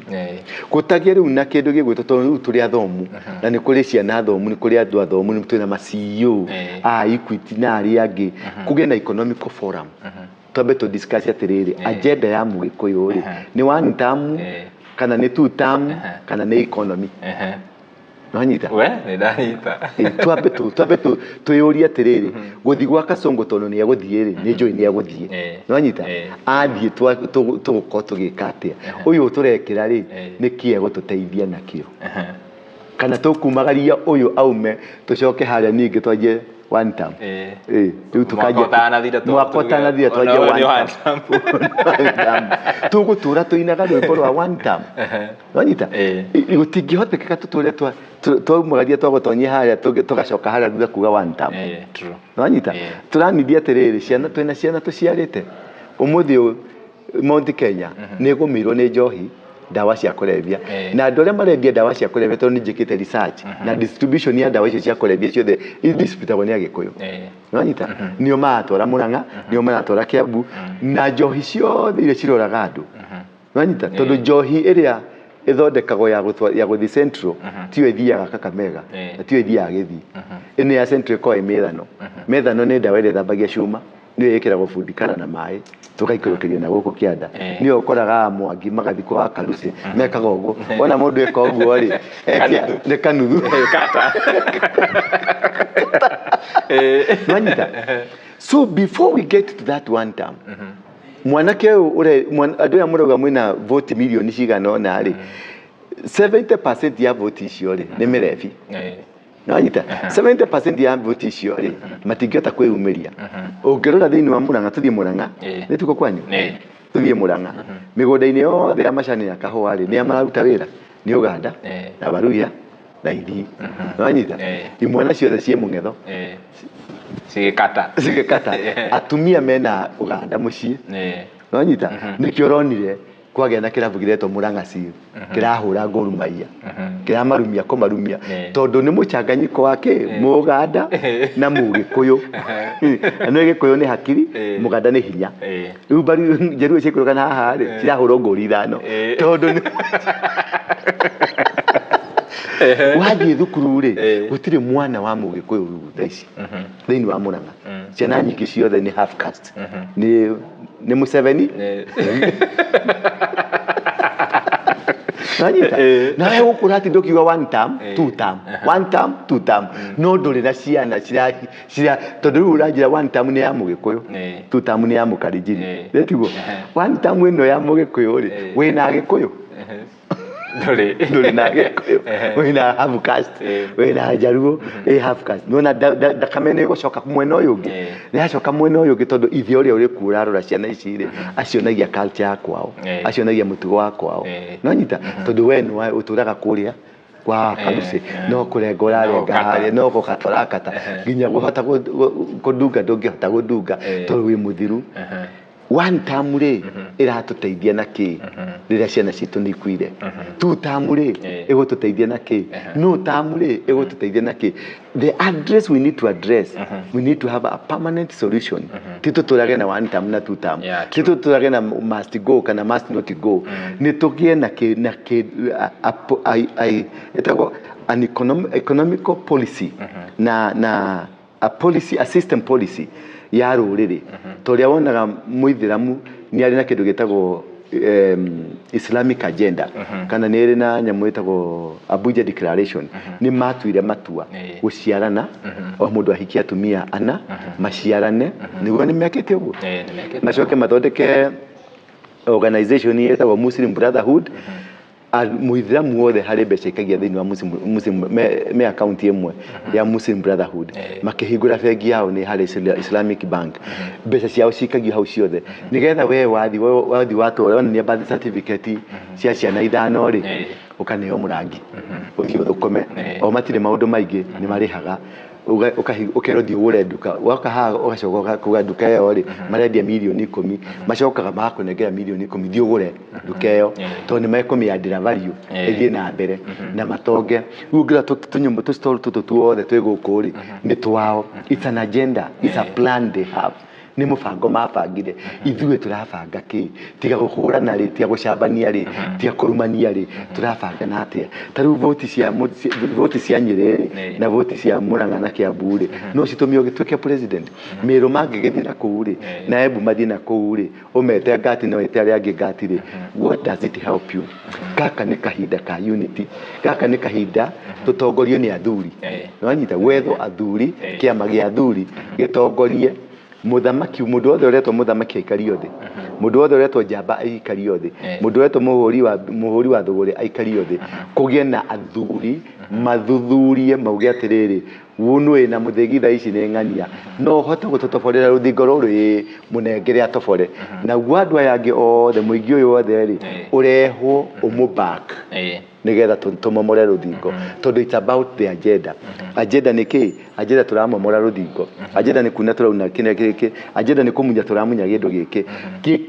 Gũtagĩa rĩu na kĩndũ gĩgwĩtwo, tondũ rĩu tũrĩ athomu na nĩ kũrĩ ciana athomu, nĩ kũrĩ andũ athomu, nĩ twĩna ma CEO a Equity na arĩa angĩ, kũgĩe na economical forum, twambe tũ discuss atĩrĩrĩ, agenda ya Mũgĩkũyũ rĩ, nĩ one term kana nĩ two term kana nĩ economy? Nwanyita? We nĩ ndanyita. Twambe twĩyũrie atĩrĩrĩ, gũthiĩ gwa Kasongo, tondũ nĩ egũthiĩ rĩ, nĩ njũĩ nĩ egũthiĩ. Nwanyita? Athiĩ tũgũkorwo tũgĩka atĩa? Ũyũ tũrekĩra rĩ, nĩkĩ egũtũteithia nakĩo? Kana tũkumagaria ũyũ aume, tũcoke harĩa ningĩ twanjie one term? Rĩu tũkanjia Mwaka ũtanathira mwaka ũtanathira ona twanjie ũyũ one nĩ one term. One term. Tũgũtũra tũinaga rwĩmbo rwa one term. Nwanyita? Gũtingĩhotekeka tũtũre twaumagaria twagũtonyia harĩa, tũgacoka harĩa thutha kuga one term. True. Nwanyita? Tũranithia atĩrĩrĩ, ciana, twĩna ciana tũciarĩte ũmũthĩ ũyũ. Mount Kenya nĩ ĩgũmĩirwo nĩ njohi, ndawa cia kũrebia, na andũ arĩa marendia ndawa cia kũrebia, tondũ nĩ njĩkĩte research na distribution ya ndawa icio cia kũrebia ciothe idistributagwo nĩ Agĩkũyũ. Nwanyita? Nĩo maratwara Mũrang'a, nĩo maratwara Kĩambu, na njohi ciothe iria ciroraga andũ. Nwanyita? Tondũ njohi ĩrĩa ĩthondekagwo ya ya gũthiĩ Central tiyo ĩthiaga Kakamega na tiyo ĩthiaga Gĩthii. Ĩno ya Central ĩkoragwo ĩ mĩthano. Mĩthano nĩ ndawa ĩrĩa ĩthambagia cuma, nĩyo ĩkĩragwo bundikara na maĩ tũgaikũrũkĩria na gũkũ kĩanda. Nĩyo ũkoraga Mwangi magathiĩ kwa Kalusi mekaga ũguo. Wona mũndũ eka ũguo rĩ, nĩ kanuthu. Nwanyita? So before we get to that one term, mwanake ũyũ andũ aya mũrauga mwĩna voti mirioni cigana ũna rĩ, 70% ya voti icio rĩ nĩ mĩrebi. Nwanyita? 70% ya voti icio rĩ matingĩhota kwĩyumĩria. Ũngĩrora thĩinĩ wa Murang'a, tũthiĩ Murang'a, nĩ tuko kwanyu, tũthiĩ Murang'a, mĩgũnda-inĩ yothe ya macani na kahũa rĩ, nĩa mararuta wĩra? Nĩ Uganda na Baruya na Ithii. Nwanyita? Imwana ciothe ciĩ mũng'etho. Cigĩkata. Cigĩkata. Atumia mena Uganda mũciĩ. Nwanyita? Nĩkĩo ũronire kwagĩa na kĩrabu kĩretwo Murang'a Seal, kĩrahũra Gor Mahia, kĩramarumia kũmarumia, tondũ nĩ mũchanganyiko wa kĩ Mũganda na Mũgĩkũyũ. Na nĩ Gĩkũyũ nĩ hakiri, Mũganda nĩ hinya. Rĩu mbaru njeruo ciikũrũka na haha rĩ, cirahũrwo ngũri 5, tondũ nĩ wathiĩ thukuru rĩ, gũtirĩ mwana wa Mũgĩkũyũ rĩu thaa ici thĩinĩ wa Murang'a. Ciana nyingĩ ciothe nĩ half caste, nĩ Museveni. Nanyita? Nawe gũkũ ũratinda ũkiuga one term, two term, one term, two term, no ndũrĩ na ciana cira, tondũ rĩu ũranjĩra one term nĩ ya Mũgĩkũyũ, two term nĩ ya Mũkalenjin. Nĩ tiguo? One term ĩno ya Mũgĩkũyũ rĩ, wĩna Agĩkũyũ? Ndũrĩ. Ndũrĩ na Agĩkũyũ, wĩna half caste, wĩna Njaruo ĩ half caste. Nĩwona thakame nĩ ĩgũcoka mwena ũyũ ũngĩ, nĩ yacoka mwena ũyũ ũngĩ, tondũ ithe ũrĩa ũrĩ kuo ũrarora ciana ici rĩ, acionagia culture ya kwao, acionagia mũtugo wa kwao. Nĩwanyita? Tondũ we nĩwe ũtũraga kũrĩa kwa Kalusi, no kũrenga ũrarenga gũkata. Harĩa no gũkata ũrakata, nginya kũhota kũndunga ndũngĩhota gũndunga, tondũ wĩ mũthiru. One term rĩ, ĩratũteithia na kĩ rĩrĩa ciana citũ nĩ ikuire? Two term rĩ, ĩgũtũteithia na kĩ? No term rĩ, ĩgũtũteithia na kĩ? The address we need to address, we need to have a permanent solution. Ti tũtũrage na one term na two term, ti tũtũrage na must go kana must not go. Nĩ tũgĩe na kĩ na kĩ a, ĩtagwo an economical policy na a policy, a system policy ya rũrĩrĩ, ta ũrĩa wonaga Mũithĩramu nĩ arĩ na kĩndũ gĩtagwo Islamic agenda, kana nĩ ĩrĩ na nyamũ ĩtagwo Abuja Declaration. Nĩ matuire matua gũciarana, o mũndũ ahikie atumia ana, maciarane. Nĩguo nĩ mekĩte ũguo. Nĩ mekĩte. Macoke mathondeke organization ĩtagwo Muslim Brotherhood. Mũithĩramu wothe harĩ mbeca ikagia thĩinĩ wa Muslim, me akaunti ĩmwe ya Muslim Brotherhood. Makĩhingũra bengi yao nĩ harĩ Islamic Bank, mbeca ciao cikagio hau ciothe, nĩgetha we wathi watwara onania birth certificate cia ciana 5 rĩ, ũkaneo mũrangi ũthiĩ ũthũkũme. O matirĩ maũndũ maingĩ, nĩ marĩhaga. Ũkerwo thiĩ ũgũre nduka, woka haha ũgacoka kuga nduka ĩyo rĩ marendia mirioni 10, macokaga magakũnengera mirioni 10, thiĩ ũgũre nduka ĩyo, tondũ nĩ mekũmĩandĩra value ĩthiĩ na mbere na matonge. Rĩu ũngĩrora tũnyũmba tũstore tũtũ tuothe twĩ gũkũ rĩ, nĩ twao. It's an agenda, it's a plan they have, nĩ mũbango mabangire. Ithuĩ tũrabanga kĩ? Tiga kũhũrana rĩ, tiga gũcambania rĩ, tiga kũrumania rĩ, tũrabanga na atĩa? Ta rĩu voti cia Nyĩrĩ rĩ na voti cia Mũrang'a na Kĩambu rĩ, no citũme ũgĩtuĩke president. Mĩrũ mangĩgĩthiĩ na kũu rĩ, na Embu mathiĩ na kũu rĩ, ũmete ngati na wĩte arĩa angĩ ngati rĩ, what does it help you? Gaka nĩ kahinda ka unity, gaka nĩ kahinda tũtongorio nĩ athuri. Nĩwanyita? Gwethwo athuri, kĩama gĩa athuri gĩtongorie mũthamaki. Mũndũ wothe ũretwo mũthamaki aikario thĩ, mũndũ wothe ũretwo njamba aikario thĩ, mũndũ ũretwo mũhũri wa thũgũrĩ aikario thĩ, kũgĩe na athuri mathuthurie, mauge atĩrĩrĩ, wunu wĩna mũthĩgi thaa ici nĩ ng'ania, no ũhote gũtũtoborera rũthingo rũrũ? Ĩĩ, mũnengere atobore. Naguo andũ aya angĩ othe, mũingĩ ũyũ wothe rĩ, ũrehwo ũmũback nĩgetha tũmomore rũthingo, tondũ it's about the agenda. Agenda nĩ kĩ? Agenda tũramomora rũthingo, agenda nĩ kuna tũrauna kĩrĩa gĩkĩ, agenda nĩ kũmunya tũramunya kĩndũ gĩkĩ.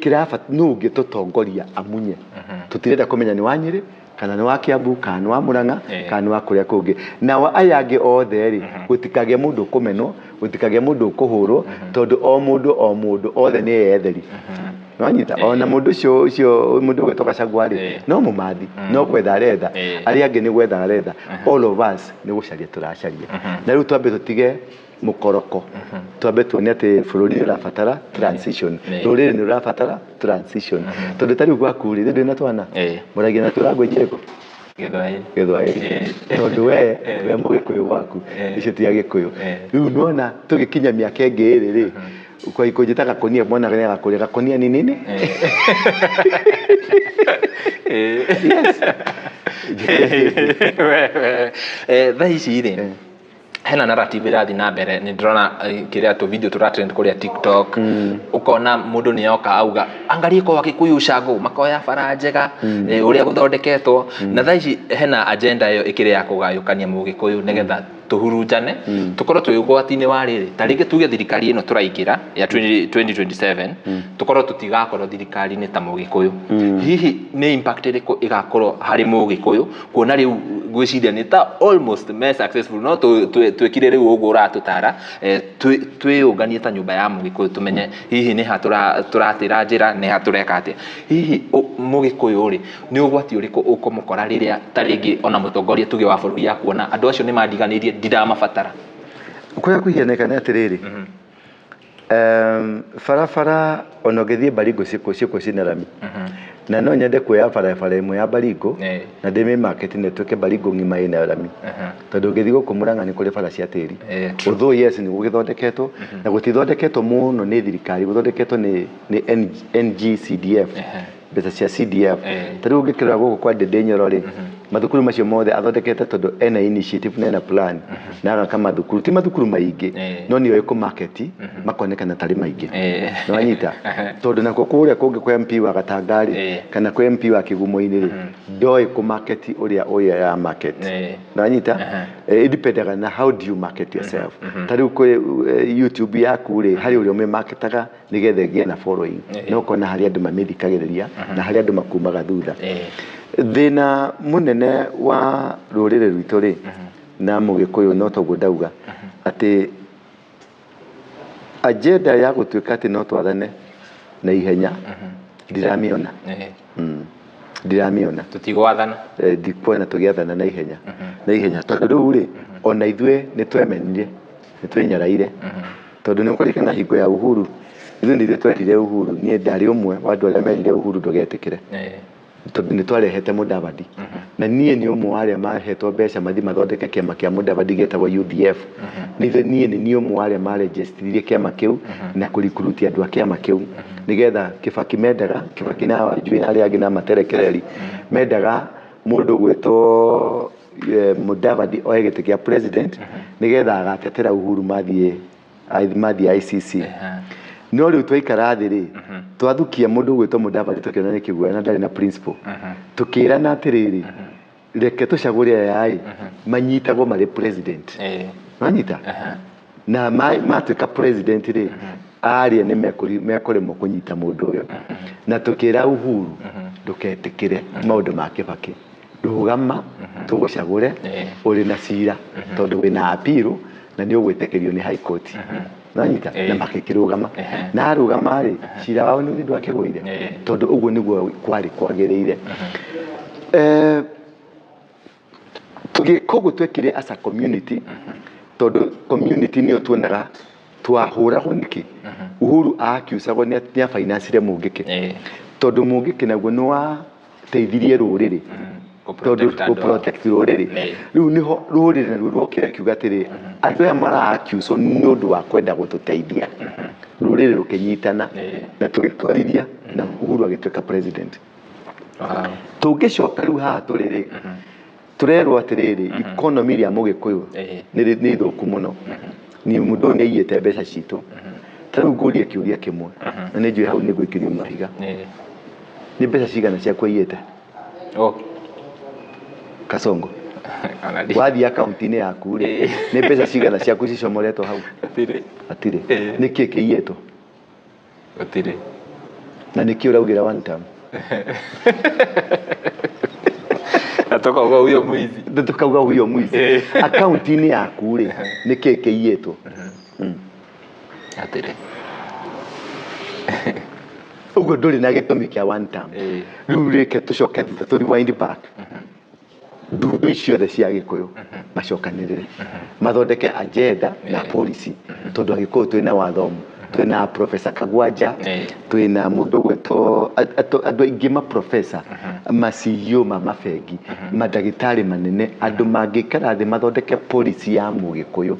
Kĩrabata nũ ũngĩtũtongoria amunye? Tũtirenda kũmenya nĩ wa Nyĩrĩ kana nĩ wa Kĩambu kana nĩ wa Mũrang'a kana nĩ wa kũrĩa kũngĩ. Nao aya angĩ othe rĩ, gũtikagĩe mũndũ ũkũmenwo, gũtikagĩe mũndũ ũkũhũrwo, tondũ o mũndũ o mũndũ othe nĩ eyetheri. Nĩwanyita? Ona mũndũ ũcio mũndũ ũgwĩtwo Gachagua rĩ, no mũmathi, no gwetha aretha. Arĩa angĩ nĩ gwetha aretha. All of us nĩ gũcaria tũracaria. Na rĩu twambe tũtige mũkoroko, twambe tuone atĩ bũrũri nĩ ũrabatara transition, rũrĩrĩ nĩ rũrabatara transition, tondũ ta rĩu gwaku rĩ, ndũrĩ na twana? Ĩĩ. Mũragia na language ĩrĩkũ? Gĩthwaĩri. Gĩthwaĩri. Tondũ we mũgĩkũyũ gwaku, icio ti agĩkũyũ. Rĩu nĩwona tũgĩkinya mĩaka ĩngĩ ĩrĩ rĩ, kwa kũnjĩta gakonia, mwana nĩ agakũria gakonia nĩ nini. Yes. Thaa ici rĩ, hena narrative ĩrathiĩ na mbere. Nĩ ndĩrona kĩrĩa tũ video tũra trend kũrĩa TikTok, ũkona mũndũ nĩ oka auga, "Angalie kwa Wakikuyu ushago makoya bara njega, ũrĩa gũthondeketwo." Na thaa ici hena agenda ĩyo ĩkĩrĩ ya kũgayũkania mũgĩkũyũ nĩgetha tũhurunjane, tũkorwo twĩ ũgwati-inĩ wa rĩrĩ, ta rĩngĩ tuge thirikari ĩno tũraingĩra ya 20 2027, tũkorwo tũtigakorwo thirikari-inĩ ta mũgĩkũyũ. Hihi nĩ impact ĩrĩkũ ĩgakorwo harĩ mũgĩkũyũ, kuona rĩu ngwĩciria nĩ ta almost me successful? No twĩkire rĩu ũguo ũratũtara, twĩyũnganie ta nyũmba ya mũgĩkũyũ, tũmenye hihi nĩ ha tũratĩra njĩra, nĩ ha tũreka atĩa. Hihi mũgĩkũyũ rĩ, nĩ ũgwati ũrĩkũ ũkũmũkora rĩrĩa ta rĩngĩ ona mũtongoria tuge wa bũrũri akuona andũ acio nĩ mandiganĩirie, ndiramabatara? Kũrĩa kũhianĩka nĩ atĩrĩrĩ, barabara ona ũngĩthiĩ Baringo ciĩkuo ciĩna rami, na no nyende kuoya barabara ĩmwe ya Baringo na ndĩmĩ market na ĩtuĩke Baringo ng'ima ĩna rami, tondũ ũngĩthiĩ gũkũ Murang'a nĩ kũrĩ bara cia tĩri. True. Although yes, nĩ gũgĩthondeketwo, na gũtithondeketwo mũno nĩ thirikari, gũthondeketwo nĩ NGCDF, mbeca cia CDF. Ta rĩu ũngĩkĩrora gũkũ kwa Ndĩndĩ Nyoro rĩ, mathukuru macio mothe athondekete tondũ ena initiative na ena plan na agaka mathukuru, ti mathukuru maingĩ, no nĩ oĩ kũ-market makonekana tarĩ maingĩ. Nĩwanyita? Tondũ nakuo kũrĩa kũngĩ kwa MP wa Gatanga rĩ, kana kwĩ MP wa Kĩgumo-inĩ rĩ, ndoĩ kũ-market ũrĩa ũrĩa ya market. Nĩwanyita? It dependaga na how do you market yourself. Ta rĩu kwĩ YouTube yaku rĩ, harĩ ũrĩa ũmĩmarketaga nĩgetha ĩgĩe na following, na ũkona harĩa andũ mamĩthikagĩrĩria na harĩa andũ makumaga thutha. Thĩna mũnene wa rũrĩrĩ rwitũ rĩ na mũgĩkũyũ, no toguo ndauga atĩ agenda ya gũtuĩka atĩ no twathane na ihenya, ndiramĩona. Ndiramĩona. Tũtigwathana. Ndikuona tũgĩathana na ihenya, tondũ rĩu rĩ, ona ithuĩ nĩ twemenire, nĩ twenyaraire, tondũ nĩ ũkũririkana hingo ya Uhuru, ithuĩ nĩ ithuĩ twendire Uhuru. Niĩ ndarĩ ũmwe wa andũ arĩa merire Uhuru ndũgetĩkĩre, tondũ nĩ twarehete Mudavadi, na niĩ nĩ ũmwe wa arĩa mahetwo mbeca mathiĩ mathondeke kĩama kĩa Mudavadi gĩtagwo UDF. Niĩ nĩ niĩ ũmwe wa arĩa maregistririe kĩama kĩu na kũrikuruti andũ a kĩama kĩu, nĩgetha Kibaki mendaga Kibaki na Wanjui na arĩa angĩ na materekereri mendaga mũndũ gwĩtwo Mudavadi oe gĩtĩ kĩa president nĩgetha agatetera Uhuru mathiĩ ICC. No rĩu twaikara thĩ rĩ, twathukia mũndũ ũgwĩtwo Mudavadi, tũkĩona nĩ kĩguoya na ndarĩ na principle. Tũkĩrana atĩrĩrĩ, Reke tũcagũre aya ĩ manyitagwo marĩ president. Wanyita? Na matuĩka president rĩ, arĩa nĩ mekũremwo kũnyita mũndũ ũyũ. Na tũkĩra Uhuru, ndũketĩkĩre maũndũ ma Kĩbakĩ, rũgama tũgũcagũre ũrĩ na cira, tondũ wĩna appeal na nĩ ũgwĩtĩkĩrio nĩ High Court. Nanyita? Na makĩkĩrũgama. Na arũgama rĩ, cira wao nĩ ndwakĩgũire, tondũ ũguo nĩguo kwarĩ kwagĩrĩire. Koguo twekire as a community, tondũ community nĩyo tuonaga twahũragwo nĩkĩ. Uhuru akiucagwo nĩ abainancire Mũngĩkĩ, tondũ Mũngĩkĩ naguo nĩ wateithirie rũrĩrĩ, tondũ Kũ-protect andũ ao. Kũ-protect rũrĩrĩ. Rĩu nĩho rũrĩrĩ naruo rwokire kiuga atĩrĩ, andũ aya mara-accuse nĩ ũndũ wa kwenda gũtũteithia. Rũrĩrĩ rũkĩnyitana na tũgĩtwarithia na Uhuru agĩtuĩka president. Tũngĩcoka rĩu haha tũrĩ rĩ, tũrerwo atĩrĩrĩ, economy ĩrĩa Mũgĩkũyũ nĩ thũku mũno, ni mũndũ ũyũ nĩ aiyĩte mbeca citũ. Ta rĩu ngũrie kĩũria kĩmwe, na nĩ njũĩ hau nĩ ngũikĩrio mahiga. Nĩ mbeca cigana ciaku aiyĩte? Oh. Kasongo. Ona ndi- Wathiĩ akaunti-inĩ yaku rĩ, nĩ mbeca cigana ciaku cicomoretwo hau? Gũtirĩ. Hatirĩ. Nĩ kĩ kĩiyĩtwo? Gũtirĩ. Na nĩkĩ ũraugĩra one term? Na tũkauga huyo mwizi. Na tukauga huyo mwizi. Akaunti-inĩ yaku rĩ, nĩ kĩ kĩiyĩtwo? Hatirĩ. Ũguo ndũrĩ na gĩtũmi kĩa one term. Rĩu reke tũcoke thutha, tũ rewind back. Ndundu ici ciothe cia Gĩkũyũ macokanĩrĩre mathondeke agenda na policy, tondũ Agĩkũyũ twĩna wathomu, twĩna Professor Kagwanja, twĩna mũndũ ũgwĩtwo andũ aingĩ, ma professor, ma CEO ma mabengi, mandagĩtarĩ manene, andũ mangĩikara thĩ mathondeke policy ya Mũgĩkũyũ.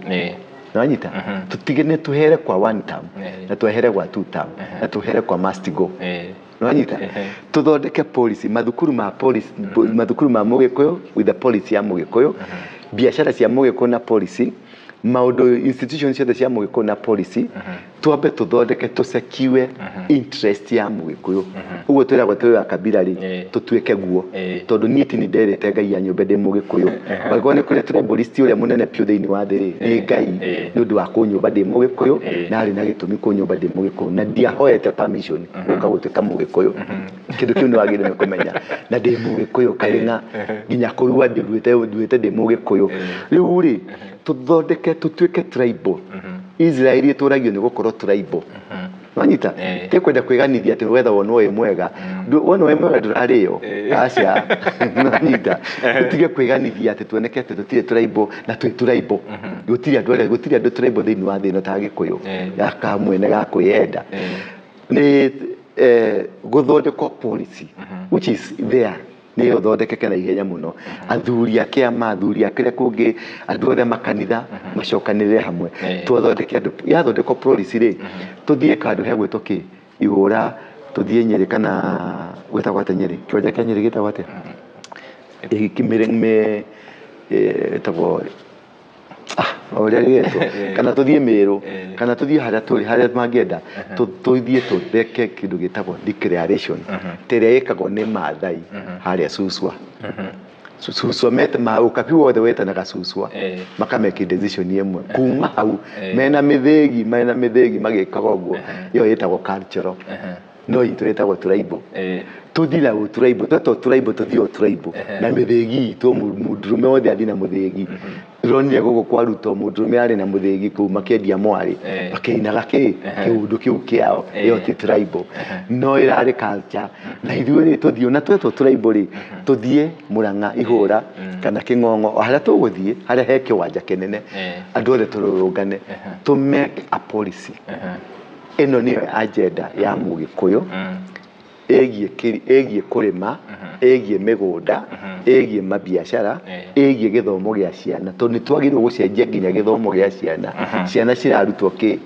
Nĩwanyita? Tũtige nĩ tũhere kwa one term, na twehere gwa two term, na tũhere kwa must go. Nĩwanyita? Tũthondeke policy, mathukuru ma policy, mathukuru ma Mũgĩkũyũ with the policy ya Mũgĩkũyũ, biacara cia Mũgĩkũyũ na policy, maũndũ institution ciothe cia Mũgĩkũyũ na policy. Twambe tũthondeke, tũsekiwe interest ya Mũgĩkũyũ. Ũguo twĩragwo twĩ wa kabira rĩ, tũtuĩke guo, tondũ niĩ ti nĩ nderĩte Ngai ya nyũmbe ndĩ Mũgĩkũyũ. Angĩkorwo nĩ kũrĩ tribalist ũrĩa mũnene biũ thĩinĩ wa thĩ rĩ, nĩ Ngai, nĩ ũndũ wa kũnyũmba ndĩ Mũgĩkũyũ, na arĩ na gĩtũmi kũnyũmba ndĩ Mũgĩkũyũ, na ndiahoete permission gũka gũtuĩka Mũgĩkũyũ. Kĩndũ kĩu nĩ wagĩrĩirwo nĩ kũmenya. Na ndĩ Mũgĩkũyũ karĩng'a, nginya kũrua nduĩte nduĩte ndĩ Mũgĩkũyũ. Rĩu rĩ, tũthondeke tũtuĩke tribal. Israeli ĩtũragio nĩ gũkorwo tribal. Wanyita? Ti kwenda kwĩganithia atĩ wetha wonwo wĩ mwega. Wonwo wĩ mwega ndũrarĩo. Aca. Wanyita? Tũtige kwĩganithia atĩ tuoneke atĩ tũtirĩ tribal na twĩ tribal. Gũtirĩ andũ arĩa, gũtirĩ andũ tribal thĩinĩ wa thĩ ĩno ta Agĩkũyũ. Gaka mwene ga kwĩyenda. Nĩ gũthondekwo policy which is there, nĩ ũthondekeke na ihenya mũno. Athuri a kĩama, athuri a kĩrĩa kũngĩ, andũ othe makanitha macokanĩrĩre hamwe, twathondeke andũ. Yathondekwo policy rĩ, tũthiĩ kandũ hegwĩtwo kĩ Igũra, tũthiĩ Nyĩrĩ, kana gwĩtagwo atĩa Nyĩrĩ, kĩwanja kĩa Nyĩrĩ gĩtagwo atĩa? Ĩtagwo o ũrĩa gĩgetwo, kana tũthiĩ Mĩrũ, kana tũthiĩ harĩa tũrĩ, harĩa mangĩenda, tũthiĩ tũtheke kĩndũ gĩtagwo declaration ta ĩrĩa ĩkagwo nĩ Maathai harĩa Suswa. Suswa mete ma ũkabi wothe wetanaga Suswa, makamake decision ĩmwe kuma hau, mena mĩthĩgi magĩkaga ũguo. Ĩyo ĩtagwo cultural, no itũ ĩtagwo tribal. Tũthiĩ na tribal, twetwo tribal, tũthiĩ o tribal na mĩthĩgi itũ. Mũndũrũme wothe athiĩ na mũthĩgi. Ndĩronire gũkũ kwa Ruto mũndũrũme arĩ na mũthĩgi kũu makĩendia mwarĩ, makĩinaga kĩ kĩũndũ kĩu kĩao. Ĩyo ti tribal, no ĩrarĩ culture. Na ithuĩ rĩ, tũthiĩ na twetwo tribal rĩ, tũthiĩ Mũrang'a ihũra kana Kĩng'ong'o, o harĩa tũgũthiĩ, harĩa he kĩwanja kĩnene, andũ othe tũrũrũngane, tũ make a policy. Ĩno nĩyo agenda ya Mũgĩkũyũ ĩgiĩ kũrĩma, ĩgiĩ mĩgũnda, ĩgiĩ mabiacara, ĩgiĩ gĩthomo gĩa ciana, tondũ nĩ twagĩrĩirwo gũcenjia nginya gĩthomo gĩa ciana. Ciana cirarutwo kĩ?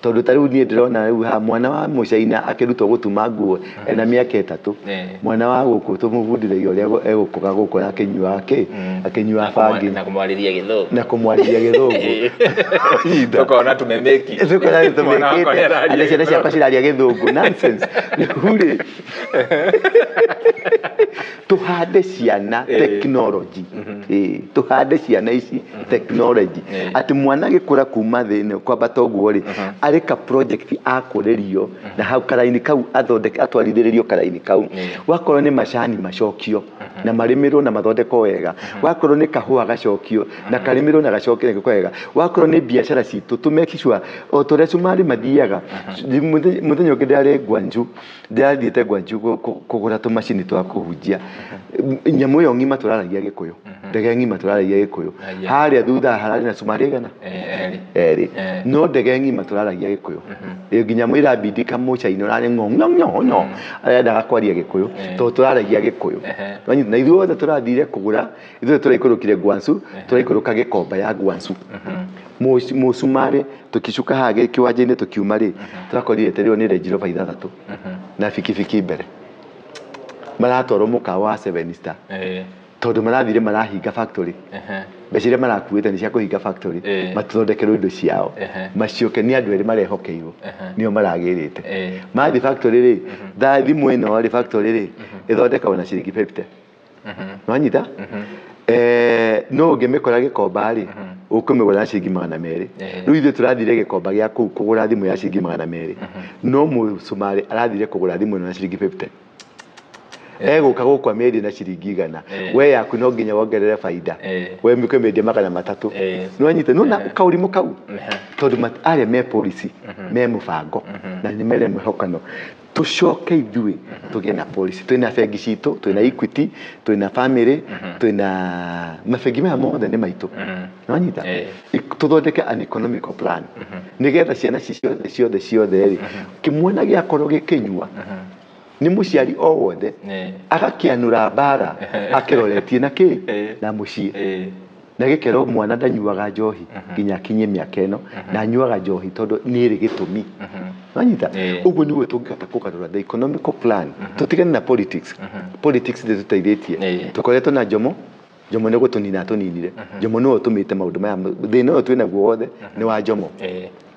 Tondũ ta rĩu niĩ ndĩrona rĩu haha mwana wa mũcaina akĩrutwo gũtuma nguo ena mĩaka 3. Mwana wa gũkũ tũmũbundithagia ũrĩa egũkũga gũkũ na akĩnyuaga kĩ, akĩnyuaga bangi. Na kũmwarĩria Gĩthũngũ. Na kũmwarĩria Gĩthũngũ. Tũkona tumemeki. Tũkona Mwana wakwa tũmekĩte. nĩararia Atĩ ciana ciakwa Gĩthũngũ. ciraria Gĩthũngũ. Nonsense. Rĩu rĩ, tũhande ciana technology. Tũhande ciana ici technology. Atĩ mwana agĩkũra kuma thĩ ĩno kwambata ũguo rĩ, arĩ ka project akũrĩrio na hau karaini kau athondeke, atwarithĩrĩrio karaini kau. Wakorwo nĩ macani macokio na marĩmĩrwo na mathondekwo wega. Wakorwo nĩ kahũa gacokio na karĩmĩrwo na gacokio na wega. Wakorwo nĩ biacara citũ tũ make sure o ta ũrĩa cumarĩ mathiaga. Mũthenya ũngĩ ndĩrarĩ Gwanju, ndĩrathiĩte Gwanju kũgũra tũmacini twa kũhunjia. Nyamũ ĩyo ng'ima tũraragia Gĩkũyũ. Ndege ng'ima tũraragia Gĩkũyũ. Harĩa thutha hararĩ na cumarĩ igana? Erĩ. Erĩ. No ndege ng'ima tũraragia Gĩkũyũ. Nginya mũirabindika mũcaina ũrarĩ ng'o ng'o ng'o ng'o arendaga kwaria Gĩkũyũ tondũ tũraragia Gĩkũyũ. Wanyita? Na ithuothe tũrathire kũgũra, ithuothe tũraikũrũkire Gwancu, tũraikũrũka Gĩkomba ya Gwancu. Mũcumarĩ tũkicuka haha kĩwanja-inĩ tũkiuma rĩ, tũrakorire etereirwo nĩ Range Rover 6 na bikibiki mbere. Maratwarwo mũkawa wa Seven Star. Tondũ marathire marahinga factory. Mbeca iria marakuĩte nĩ cia kũhinga factory, matũthondekerwo indo ciao. Macoke nĩ andũ erĩ marehokeirwo, nĩo maragĩrĩte. Mathiĩ factory rĩ, thaa thimũ ĩno rĩ, factory rĩ, ĩthondekagwo na ciringi 50. Nĩwanyita? No ũngĩmĩkora Gĩkomba rĩ, ũkũmĩgũra na ciringi 200. Rĩu ithuĩ tũrathire Gĩkomba gĩa kũu kũgũra thimũ ya ciringi 200. No mũcumarĩ arathire kũgũra thimũ ĩno na ciringi 50. Egũka gũkũ amĩendie na ciringi 100. We yaku no nginya wongerere baida. We ũkĩmĩendia 300. Nĩwanyita? Nĩwona kaũrimũ kau? Tondũ arĩa me policy, me mũbango, na nĩ mere mwĩhokano. Tũcoke ithuĩ tũgĩe na policy. Twĩna bengi citũ, twĩna Equity, twĩna Family, twĩna mabengi maya mothe nĩ maitũ. Nĩwanyita? Tũthondeke an economical plan. Nĩgetha ciana ici ciothe ciothe ciothe rĩ, kĩmwana gĩakorwo gĩkĩnyua, nĩ mũciari o wothe agakĩanũra mbara akĩroretie na kĩ? Na mũciĩ. Na gĩkerwo mwana ndanyuaga njohi nginya akinyie mĩaka ĩno, na anyuaga njohi tondũ nĩ ĩrĩ gĩtũmi. Wanyita? Ũguo nĩguo tũngĩhota kũgarũra the economical plan. Tũtigane na politics. Politics ndĩtũteithĩtie. Tũkoretwo na Jomo, Jomo nĩ gũtũnina atũninire. Jomo nĩwe ũtũmĩte maũndũ maya, thĩna ũyũ twĩnaguo wothe nĩ wa Jomo.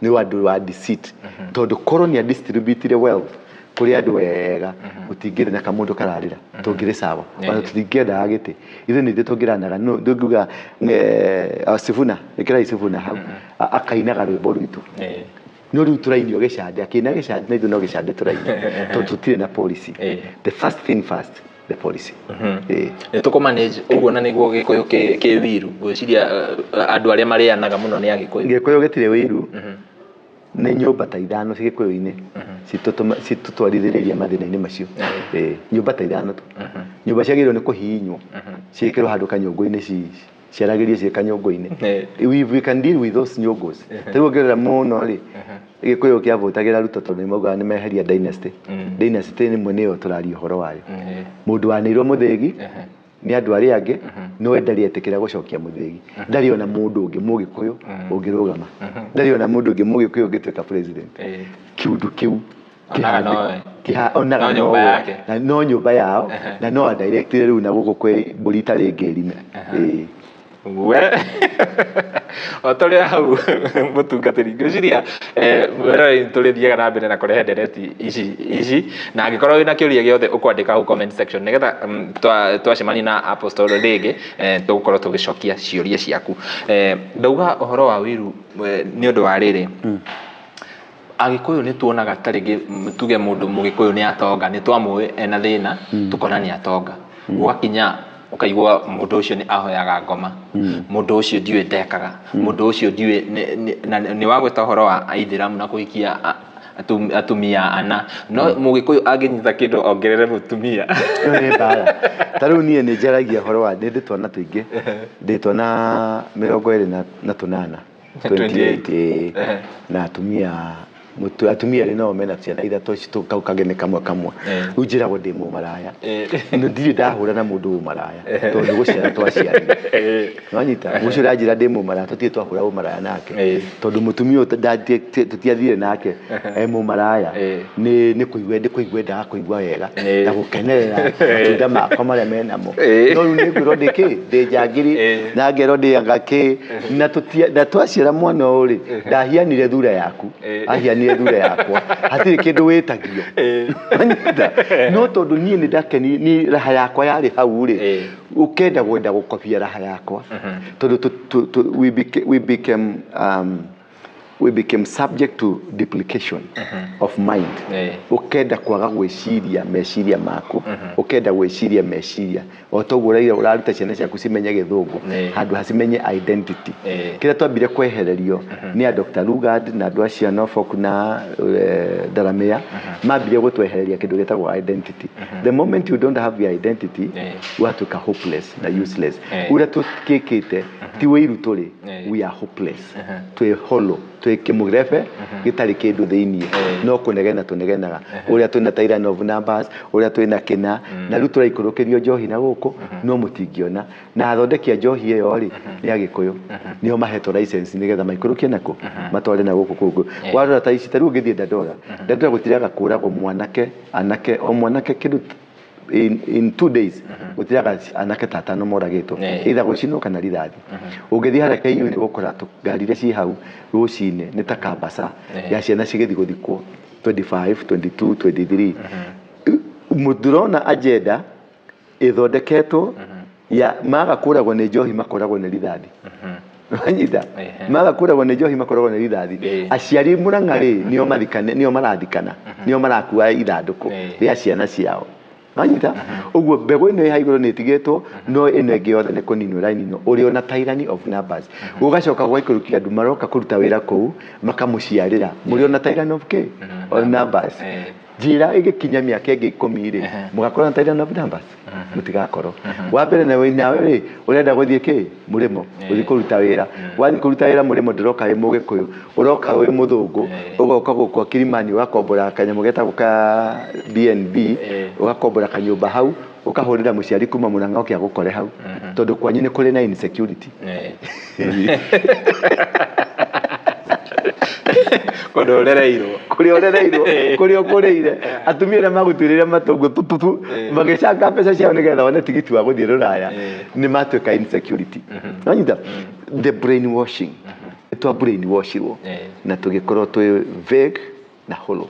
Nĩ wa andũ wa deceit. Tondũ korwo nĩ adistributire wealth kũrĩ andũ wega, gũtingĩrĩ na kamũndũ kararĩra, tũngĩrĩ sawa. Ona tũtingĩendaga gĩtĩ. Ithuĩ nĩ ithuĩ tũngĩranaga, no ndũngiuga Sifuna, ĩkĩrai Sifuna hau, akainaga rwĩmbo rwitũ. No rĩu tũrainio gĩcande, akĩina gĩcande na ithuĩ no gĩcande tũraina, tondũ tũtirĩ na policy. The first thing first, the policy. Nĩ tũkũ manage ũguo na nĩguo Gĩkũyũ kĩ wiru. Ngwĩciria andũ arĩa marĩanaga mũno nĩ Agĩkũyũ. Gĩkũyũ gĩtirĩ wiru. Nĩ nyũmba ta 5 Gĩkũyũ-inĩ citũtwarithĩrĩria mathĩna-inĩ macio. Nyũmba ta 5 tu. Nyũmba ciagĩrĩirwo nĩ kũhihinywo, ciĩkĩrwo handũ kanyũngũ-inĩ, ciaragĩrio ciĩ kanyũngũ-inĩ. We can deal with those nyũngũ. Rĩu ũngĩrora mũno rĩ, Gĩkũyũ kĩavotagĩra Ruto tondũ nĩ maugaga nĩ meheria dynasty. Dynasty rĩmwe nĩyo tũraria ũhoro wayo. Mũndũ wanĩirwo mũthĩgi nĩ andũ arĩa angĩ, no we ndarĩ etĩkĩra gũcokia mũthĩgi. Ndarĩ ona mũndũ ũngĩ mũgĩkũyũ ũngĩrũgama. Ndarĩ ona mũndũ ũngĩ mũgĩkũyũ ũngĩtuĩka president. Kĩũndũ kĩu Onaga nowe. Onaga No nyũmba nowe. yake. Na no nyũmba yao, na no adirectire rĩu na gũkũ kwĩ mbũri itarĩ ngĩrime. We. O ta ũrĩa hau mũtungatĩri, ngwĩciria, mwĩroreri tũrĩthiaga na mbere na kũrehe ndereti ici, na angĩkorwo wĩna kĩũria gĩothe ũkwandĩka hau comment section, nĩgetha, twacemania na Apostle rĩngĩ, tũgũkorwo tũgĩcokia ciũria ciaku. Ndauga ũhoro wa wiru, nĩ ũndũ wa rĩrĩ. Agĩkũyũ nĩ tuonaga ta rĩngĩ, tuge mũndũ mũgĩkũyũ nĩ atonga, nĩ twamũĩ ena thĩna, tukona nĩ atonga. Gwakinya ũkaigua mũndũ ũcio nĩ ahoyaga ngoma, mũndũ ũcio ndiũĩ ndekaga, mũndũ ũcio ndiũĩ na nĩ wagweta ũhoro wa aithĩramu na kũhikia atumia ana, no mũgĩkũyũ angĩnyita kĩndũ ongerere mũtumia. Ĩyo nĩ mbara. Ta rĩu niĩ nĩ njaragia ũhoro wa, nĩ ndĩ twana tũingĩ, ndĩ twana mĩrongo ĩrĩ na tũnana. 28. 28, na atumia Atumia erĩ nao mena ciana ithatũ, ici kau kangĩ nĩ kamwe kamwe. Rĩu njĩragwo ndĩ mũmaraya. No ndirĩ ndahũra na mũndũ ũmaraya, tondũ nĩ gũciara twaciarire. Wanyita? Ũcio ũranjĩra ndĩ mũmaraya, tũtirĩ twahũra ũmaraya nake. Tondũ mũtumia ũyũ tũtiathire nake e mũmaraya. Nĩ kũigua nĩ kũigua endaga kũigua wega na gũkenerera matunda makwa marĩa menamo. No rĩu nĩ ngwĩrwo ndĩ kĩ? Ndĩ njangiri, na ngerwo ndĩ anga kĩ, na tũtia na twaciara mwana ũyũ rĩ, ndahianire thura yaku, ahianire thura yakwa, hatirĩ kĩndũ wĩtagio. Wanyita? No tondũ niĩ nĩ ndakeni, niĩ raha yakwa yarĩ hau rĩ, ũkenda gwenda gũkobia raha yakwa, tondũ we became subject to duplication of mind. Ũkenda kwaga gwĩciria meciria maku, ũkenda gwĩciria meciria o toguo ũraira ũraruta ciana ciaku cimenye gĩthũngũ handũ ha cimenye identity. Kĩrĩa twambire kwehererio nĩ a Dr. Lugard na andũ acio a Norfolk na Delamere, mambire gũtwehereria kĩndũ gĩtagwo identity. The moment you don't have your identity, watuĩka hopeless na useless. Ũrĩa tũkĩkĩte ti wĩiru tũrĩ, we are hopeless, twĩ hollow, twĩ kĩmũrebe gĩtarĩ kĩndũ thĩiniĩ, no kũnegena tũnegenaga ũrĩa twĩna tyranny of numbers, ũrĩa twĩna kĩna, na rĩu tũraikũrũkĩrio njohi na gũkũ, no mũtingĩona na athondeki a njohi ĩyo rĩ nĩ Agĩkũyũ, nĩo mahetwo license nĩgetha maikũrũkie nakũ matware na gũkũ kũngũ. Warora ta ici, ta rĩu ũngĩthiĩ Dandora, Dandora gũtiraga kũragwo mwanake, anake o mwanake kĩndũ in 2 days gũtiraga anake ta atano moragĩtwo, either gũcinwo kana rithathi. Ũngĩthiĩ harĩa KU nĩ gũkora ngari iria ciĩ hau rũcinĩ nĩ ta kambaca ya ciana cigĩthiĩ gũthikwo 25, 22, 23. Ndũrona agenda ĩthondeketwo ya maga kũragwo nĩ njohi, makoragwo nĩ rithathi. Wanyita? Maga kũragwo nĩ njohi, makoragwo nĩ rithathi. Aciari Mũrang'a rĩ, nĩo mathikane, nĩo marathikana, nĩo marakua ithandũkũ rĩa ciana ciao. Wanyita? Ũguo mbegũ ĩno ĩ haha igũrũ nĩ ĩtigĩtwo, no ĩno ĩngĩ yothe nĩ kũninwo ĩraninwo, ũrĩ ona tyranny of numbers. Gũgacoka gũgaikũrũkia andũ maroka kũruta wĩra kũu, makamũciarĩra, mũrĩ ona tyranny of kĩ? Of numbers. Njĩra ĩgĩkinya mĩaka ĩngĩ 10 rĩ, mũgakorwo na tyranny of numbers? Mũtigakorwo. Wa mbere nawe nawe rĩ, ũrenda gũthiĩ kĩ mũrĩmo, gũthiĩ kũruta wĩra. Wathiĩ kũruta wĩra mũrĩmo, ndũroka wĩ Mũgĩkũyũ, ũroka wĩ mũthũngũ. Ũgoka gũkũ Kilimani, ũgakombora kanyamũ getagwo ka BNB, ũgakombora kanyũmba hau, ũkahũrĩra mũciari kuma Mũrang'a oke agũkore hau, tondũ kwanyu nĩ kũrĩ na insecurity. Kũndũ ũrereirwo. Kũrĩa ũrereirwo, kũrĩa ũkũrĩire, atumia arĩa magũtuĩrĩire matũngũ tututu magĩcanga mbeca ciao nĩgetha one tigiti wa gũthiĩ rũraya nĩ matuĩka insecurity. Wanyita? The brain washing, twa brain washirwo na tũgĩkorwo twĩ vague na hollow.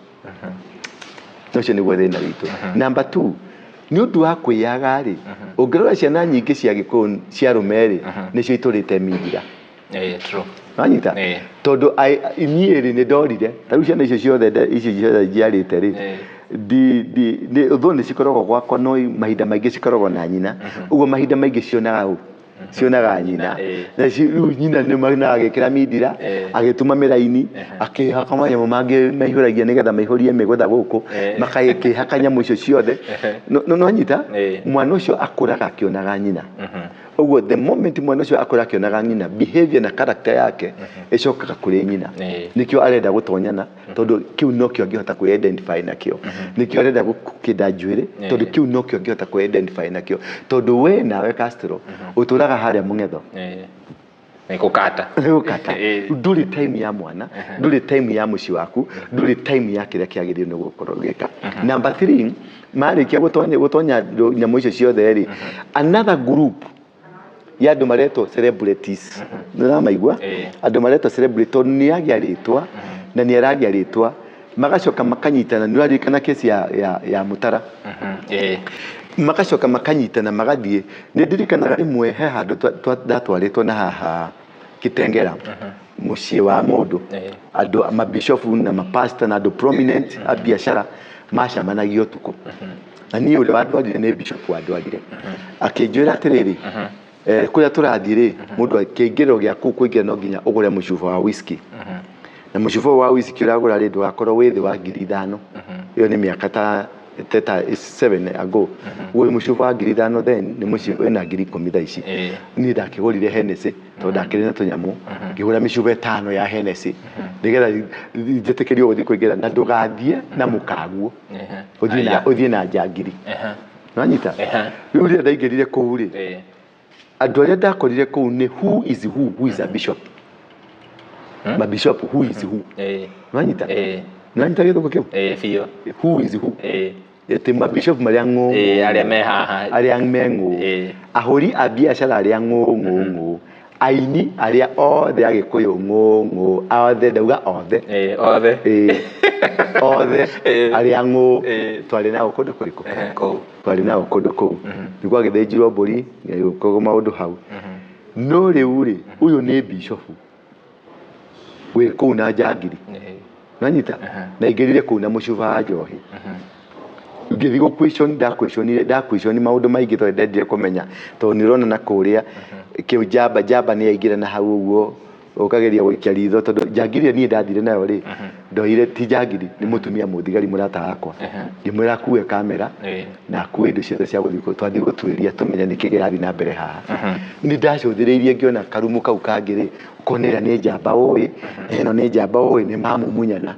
Ũcio nĩguo thĩna witũ. Number two, nĩ ũndũ wa kwĩyaga rĩ, ũngĩrora ciana nyingĩ cia Gĩkũyũ cia arũme rĩ, nĩcio itũrĩte mindira. True. Wanyita? Tondũ niĩ rĩ, nĩ ndorire ta rĩu ciana icio ciothe icio ciothe njiarĩte rĩ, ũthũ nĩ cikoragwo gwakwa, no mahinda maingĩ cikoragwo na nyina. Ũguo mahinda maingĩ cionaga ũ cionaga nyina. Na rĩu nyina nĩ na agĩkĩra mindira, agĩtuma mĩraini, akĩhaka manyamũ mangĩ maihũragia nĩgetha maihũrie mĩgũtha gũkũ, makakĩhaka nyamũ icio ciothe. No nyita? Mwana ũcio akũraga akĩonaga nyina. Ũguo the moment mwana ũcio akũra akĩonaga nyina, behavior na character yake ĩcokaga kũrĩ nyina. Nĩkĩo arenda gũtonyana, tondũ kĩu nokĩo angĩhota kwĩ-identify nakĩo. Nĩkĩo arenda gũkĩnda njuĩrĩ, tondũ kĩu nokĩo angĩhota kwĩ-identify nakĩo, tondũ we nawe Castro ũtũraga harĩa mũng'etho. Nĩ kũkata. Gũkata. Ndũrĩ time ya mwana, ndũrĩ time ya mũciĩ waku, ndũrĩ time ya kĩrĩa kĩagĩrĩire nĩ gũkorwo ũgĩka. Number three, marĩkia gũtonya nyamũ icio ciothe rĩ, another group ya andũ maretwo celebrities, nĩ ũramaigua? Andũ maretwo celebrity, tondũ nĩ agĩa rĩtwa na nĩ aragĩa rĩtwa, magacoka makanyitana. Nĩ ũraririkana kesi ya Mũtara? Magacoka makanyitana magathiĩ. Nĩ ndirikanaga rĩmwe he handũ ndatwarĩtwo na haha Kitengera, mũciĩ wa mũndũ, andũ mabishofu na mapasta na andũ prominent a biacara macemanagia ũtukũ, na niĩ ũrĩa wandwarire nĩ bishop wandwarire, akĩnjĩra atĩrĩrĩ, kũrĩa tũrathiĩ rĩ, mũndũ kĩingĩrĩro gĩa kũu kũingĩra no nginya ũgũre mũcuba wa whisky, na mũcuba ũyũ wa whisky ũragũra rĩ, ndũgakorwo wĩ thĩ wa 5,000. Ĩyo nĩ mĩaka ta teta 7 ago. Ũyũ mũcuba wa 5,000 then nĩ mũciĩ wĩna 10,000 thaa ici. Niĩ ndakĩgũrire Hennessy tondũ ndakĩrĩ na tũnyamũ, ngĩgũra mĩcuba 5 ya Hennessy nĩgetha njĩtĩkĩrio gũthiĩ kũingĩra, na ndũgathiĩ na mũkaguo, ũthiĩ na ũthiĩ na njangiri. Nĩwanyita? Rĩu rĩrĩa ndaingĩrire kũu rĩ, andũ arĩa ndakorire kũu nĩ who is who, who is a bishop, mabishop who is who. Nĩwanyita? Nĩwanyita gĩthũngũ kĩu? Ĩĩ, biũ. Who is who, atĩ mabishop marĩa ng'ũ Arĩa me haha. Arĩa me ng'ũ, ahũri a biacara arĩa ng'ũ ng'ũ ng'ũ, aini arĩa othe a Gĩkũyũ ng'ũ ng'ũ, othe, ndauga othe. Ĩĩ, othe. Ĩĩ, othe arĩa ng'ũ. Twarĩ nao kũndũ kũrĩkũ? Kũu. Twarĩ nao kũndũ kũu, nĩ gwagĩthĩnjirwo mbũri, gĩgĩkwo maũndũ hau. No rĩu rĩ, ũyũ nĩ bishofu wĩ kũu na njangiri. Nanyita na ingĩrire kũu na mũcuba wa njohi, ngĩthiĩ gũ question, ndaquestionire, ndaquestion maũndũ maingĩ tondũ ndendire kũmenya, tondũ nĩ ũrona na kũrĩa kĩu njamba njamba nĩ yaingĩra na hau ũguo, ũkageria gũikia ritho, tondũ njangiri ĩyo niĩ ndathire nayo rĩ, ndoire ti njangiri, nĩ mũtumia mũthigari mũrata wakwa, ngĩmwĩra akue kamera na akue indo ciothe cia gũthiĩ twathiĩ gũtuĩria tũmenye nĩkĩ kĩrathiĩ na mbere haha. Nĩ ndacũthĩrĩirie ngĩona karumu kau kangĩ rĩ, ũkona ĩrĩa nĩ njamba ũĩ, ĩno nĩ njamba ũĩ, nĩ mamumunyana.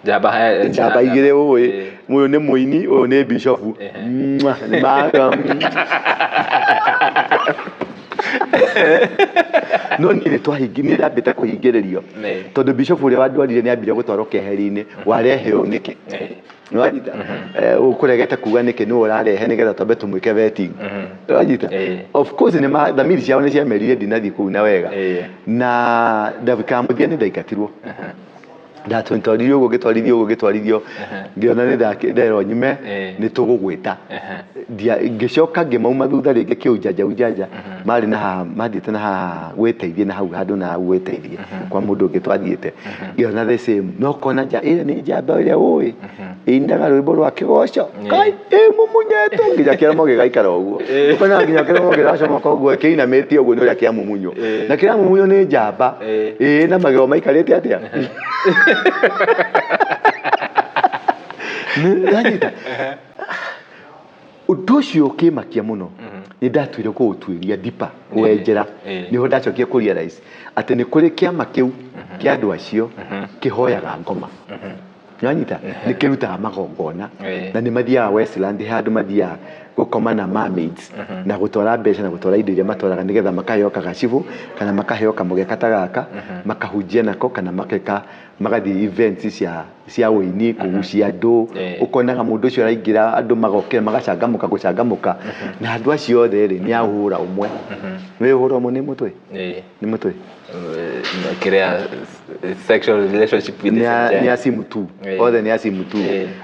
Njamba Njamba igĩrĩ ũĩ, ũyũ nĩ mũini, ũyũ nĩ bishofu. Mwah, nĩ no niĩ nĩ ndambĩte kũhingĩrĩrio, tondũ bishofu ũrĩa wandwarire nĩ ambire gũtwarwo keheri-inĩ, warehe ũũ nĩkĩ? Nĩwanyita? Ũkũregete kuga nĩkĩ nĩwe ũrarehe, nĩgetha twambe tũmwĩke vetting. Nĩwanyita? Of course nĩ thamiri ciao nĩ ciamerire ndinathiĩ kũu na wega. Na ndagĩka ya mũthia nĩ ndaingatirwo, ndatwarithio ũguo, ngĩtwarithio ũguo, ngĩtwarithio, ngĩona nĩ nderwo nyume, nĩ tũgũgwĩta. Ngĩcoka ngĩmauma thutha rĩngĩ kĩũnjanja ujanja, marĩ na haha mathiĩte na haha gwĩteithia na hau handũ na hau gwĩteithia kwa mũndũ ũngĩ twathiĩte, ngĩona the same, no kona nja ĩrĩa nĩ njamba ĩrĩa ũĩ ĩinaga rwĩmbo rwa kĩgoco, kai ĩmumunyetwo nginya kĩromo gĩgaikara ũguo, ũkona nginya kĩromo kĩracomoka ũguo kĩinamĩtie ũguo nĩ ũrĩa kĩamumunywo, na kĩramumunywo nĩ njamba ĩĩ na magego maikarĩte atĩa. Nĩwanyita? Ũndũ ũcio ũkĩmakia mũno, nĩ ndatuire kũũtuĩria deeper, kũwenjera. Nĩho ndacokire kũ realize atĩ nĩ kũrĩ kĩama kĩu kĩa andũ acio kĩhoyaga ngoma. Nĩwanyita? Nĩ kĩrutaga magongona na nĩ mathiaga Westland, he handũ mathiaga gũkoma na mermaids na gũtwara mbeca na gũtwara indo iria matwaraga, nĩgetha makaheo kagacibũ kana makaheo kamũgeka ta gaka makahunjia nako, kana makeka magathiĩ events cia ũini kũgucia andũ. Ũkonaga mũndũ ũcio araingĩra, andũ magokĩra, magacangamũka gũcangamũka, na andũ acio othe rĩ, nĩ ahũra ũmwe, nĩ ũhũra ũmwe, nĩ mũtwe, nĩ mũtwe. Kĩrĩa sexual relationship with the same nĩ gender. A simu tu. Othe nĩ a simu tu.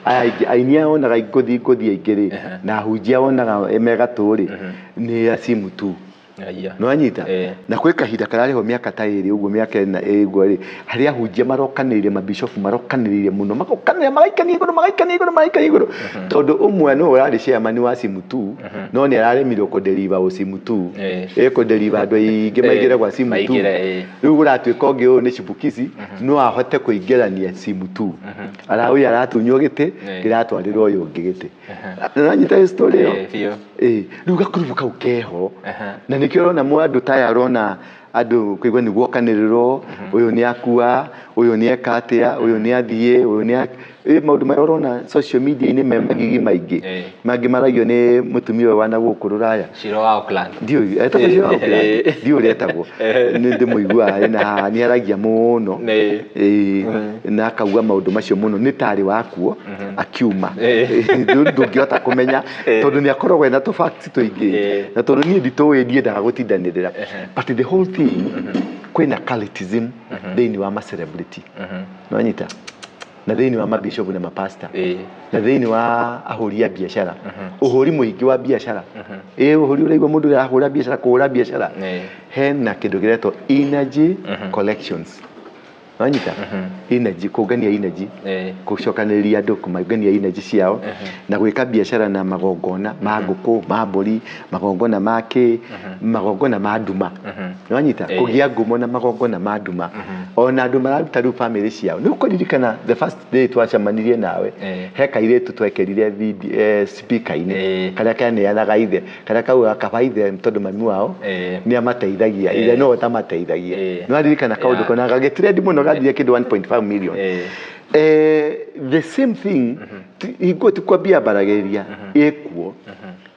Aya aingĩ aini aya wonaga ngũthi ngũthi aingĩ rĩ, na ahunjia wonaga me gatũ rĩ, nĩ a simu tu. Nĩwanyita? Na kwĩ kahinda kararĩho mĩaka ta 2 ũguo, mĩaka 4 ũguo rĩ, harĩa ahunjia marokanĩrĩire, mabishofu marokanĩrĩire mũno, magokanĩrĩra, magaikania igũrũ, magaikania igũrũ, magaikania igũrũ, tondũ ũmwe nĩwe ũrarĩ chairman wa simu tu, no nĩ araremirwo kũdeliver ũ simu tu, ĩ kũdeliver andũ aingĩ maingĩre gwa simu tu. Maingĩre, ĩĩ. Rĩu kũratuĩka ũngĩ ũyũ nĩ chipukizi, no ahote kũingĩrania simu tu, ũyũ aratunywo gĩtĩ, kĩratwarĩrwo ũyũ ũngĩ gĩtĩ. Nĩwanyita story ĩyo? Ĩĩ, biũ. Ĩĩ, rĩu gakurubu kau keho, na nĩkĩo ũrona andũ ta aya, ũrona andũ kũigua nĩ guokanĩrĩrwo, ũyũ nĩ akua, ũyũ nĩ eka atĩa, ũyũ nĩ athiĩ, ũyũ nĩ ĩ maũndũ marĩa ũrona social media-inĩ me magigi maingĩ, mangĩ maragio nĩ mũtumia ũyũ wa na gũkũ rũraya. Shiro wa Auckland. Ndiũĩ etagwo Shiro wa Auckland, ndiũĩ ũrĩa etagwo, nĩ ndĩmũiguaga na nĩ aragia mũno. Ĩĩ, na akauga maũndũ macio mũno nĩ tarĩ wakuo akiuma. Ndũngĩhota kũmenya tondũ nĩ akoragwo ena tũ facts tũingĩ, na tondũ niĩ nditũĩ, ndiendaga gũtindanĩrĩra, but the whole thing, kwĩna cultism thĩinĩ wa ma celebrity, nĩwanyita, na thĩinĩ wa mabishop na mapasta, na thĩinĩ wa ahũri a biacara, ũhũri mũingĩ wa biacara, ĩ ũhũri ũraigua mũndũ ũrĩa arahũra biacara, kũhũra biacara, hena kĩndũ kĩretwo energy collections, wanyita, energy, kũngania energy, gũcokanĩrĩria andũ, kũmangania energy ciao na gwĩka biacara na magongona ma ngũkũ, ma mbũri, magongona ma kĩ, magongona ma nduma, nĩwanyita, kũgĩa ngumo na magongona ma nduma. Ona andũ mararuta rĩu family ciao. Nĩ ũkũririkana the first day twacemanirie nawe, he kairĩtu twekĩrire video speaker-inĩ, karĩa kaneanaga ithe, karĩa kaugaga kaba ithe tondũ mami wao nĩ amateithagia, ithe no ũtamateithagia. Nĩ waririkana kaũndũ kau na gagĩtrend mũno, gathire kĩndũ 1.5 million. The same thing, hingo ti kwambia mbaragĩrĩria ĩkuo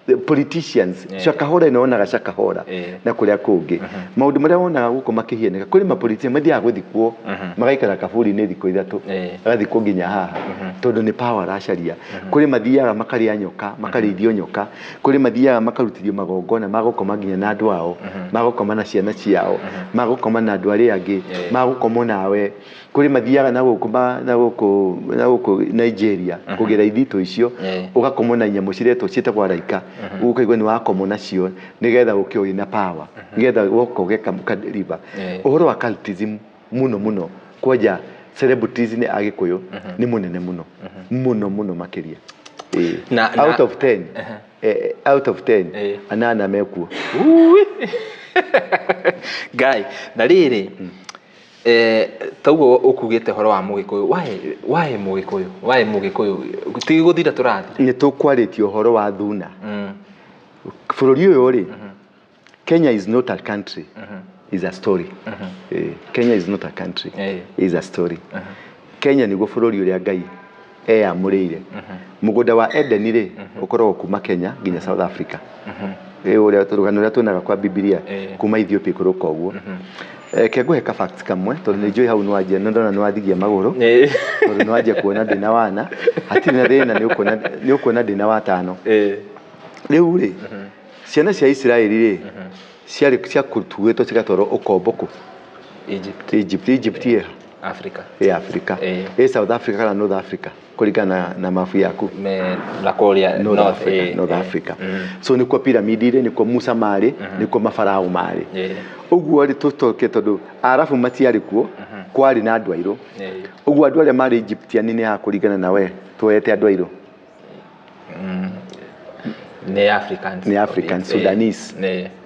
the politicians. Shakahola ĩno wonaga Shakahola na kũrĩa kũngĩ, maũndũ marĩa wonaga gũkũ makĩhianĩka kũrĩ mapolitician mathiaga gũthikwo, magaikara kaburi-inĩ thikũ 3, agathikwo nginya haha tondũ nĩ power aracaria. Kũrĩ mathiaga makarĩa nyoka, makarĩithio nyoka. Kũrĩ mathiaga makarutithio magongona magũkoma nginya na andũ ao, magũkoma na ciana ciao, magũkoma na andũ arĩa angĩ, magũkomwo nawe. Kũrĩ mathiaga na gũkũ na gũkũ Nigeria kũgĩra ithitũ icio, ũgakomwo na nyamũ ciretwo ciĩtagwo araika, ũkaigua nĩ wakomwo nacio nĩgetha ũke wĩna power, nĩgetha woka ũgeka ũkadeliver. Ũhoro wa cultism mũno mũno kwanja celebrities nĩ Agĩkũyũ nĩ mũnene mũno mũno mũno makĩria. Out of 10, out of 10, anana mekuo. Ngai na rĩrĩ, tauguo ũkugĩte ũhoro wa Mũgĩkũyũ, why Mũgĩkũyũ, why Mũgĩkũyũ? Ti gũthira tũrathira. Nĩ tũkwarĩtie ũhoro wa thuna. Bũrũri ũyũ rĩ, Kenya is not a country, is a story. Kenya is not a country, is a story. Kenya nĩguo bũrũri ũrĩa Ngai eyamũrĩire. Mũgũnda wa Edeni rĩ, ũkoragwo kuma Kenya nginya South Africa. Ũrĩa rũgano rũrĩa tuonaga kwa Bibilia, kuma Ethiopia ikũrũka ũguo. Reke ngũhe ka facts kamwe tondũ nĩ njũĩ hau nĩwanjia, nĩ ndona nĩwathigia magũrũ, tondũ nĩwanjia kuona ndĩna wana. Hatirĩ na thĩna, nĩ ũkuona ndĩna watano. Rĩu rĩ, ciana cia Isiraeli rĩ, ciarĩ ciakuĩtwo cigatwarwo ũkombo kũ? Egypt. Egypt. Egypt ĩ? Africa. Ĩ Africa. Ĩ South Africa kana North Africa kũringana na mabu yaku? Me na kũrĩa North Africa. North Africa. So nĩkuo piramidi irĩ, nĩkuo Musa marĩ, nĩkuo mafarao marĩ. Ũguo rĩ, tũtoke tondũ Arabu matiarĩ kuo, kwarĩ na andũ airũ. Ũguo andũ arĩa marĩ Egyptian nĩ ha kũringana na we tuoete andũ airũ? Nĩ Africans. Nĩ African, Sudanese.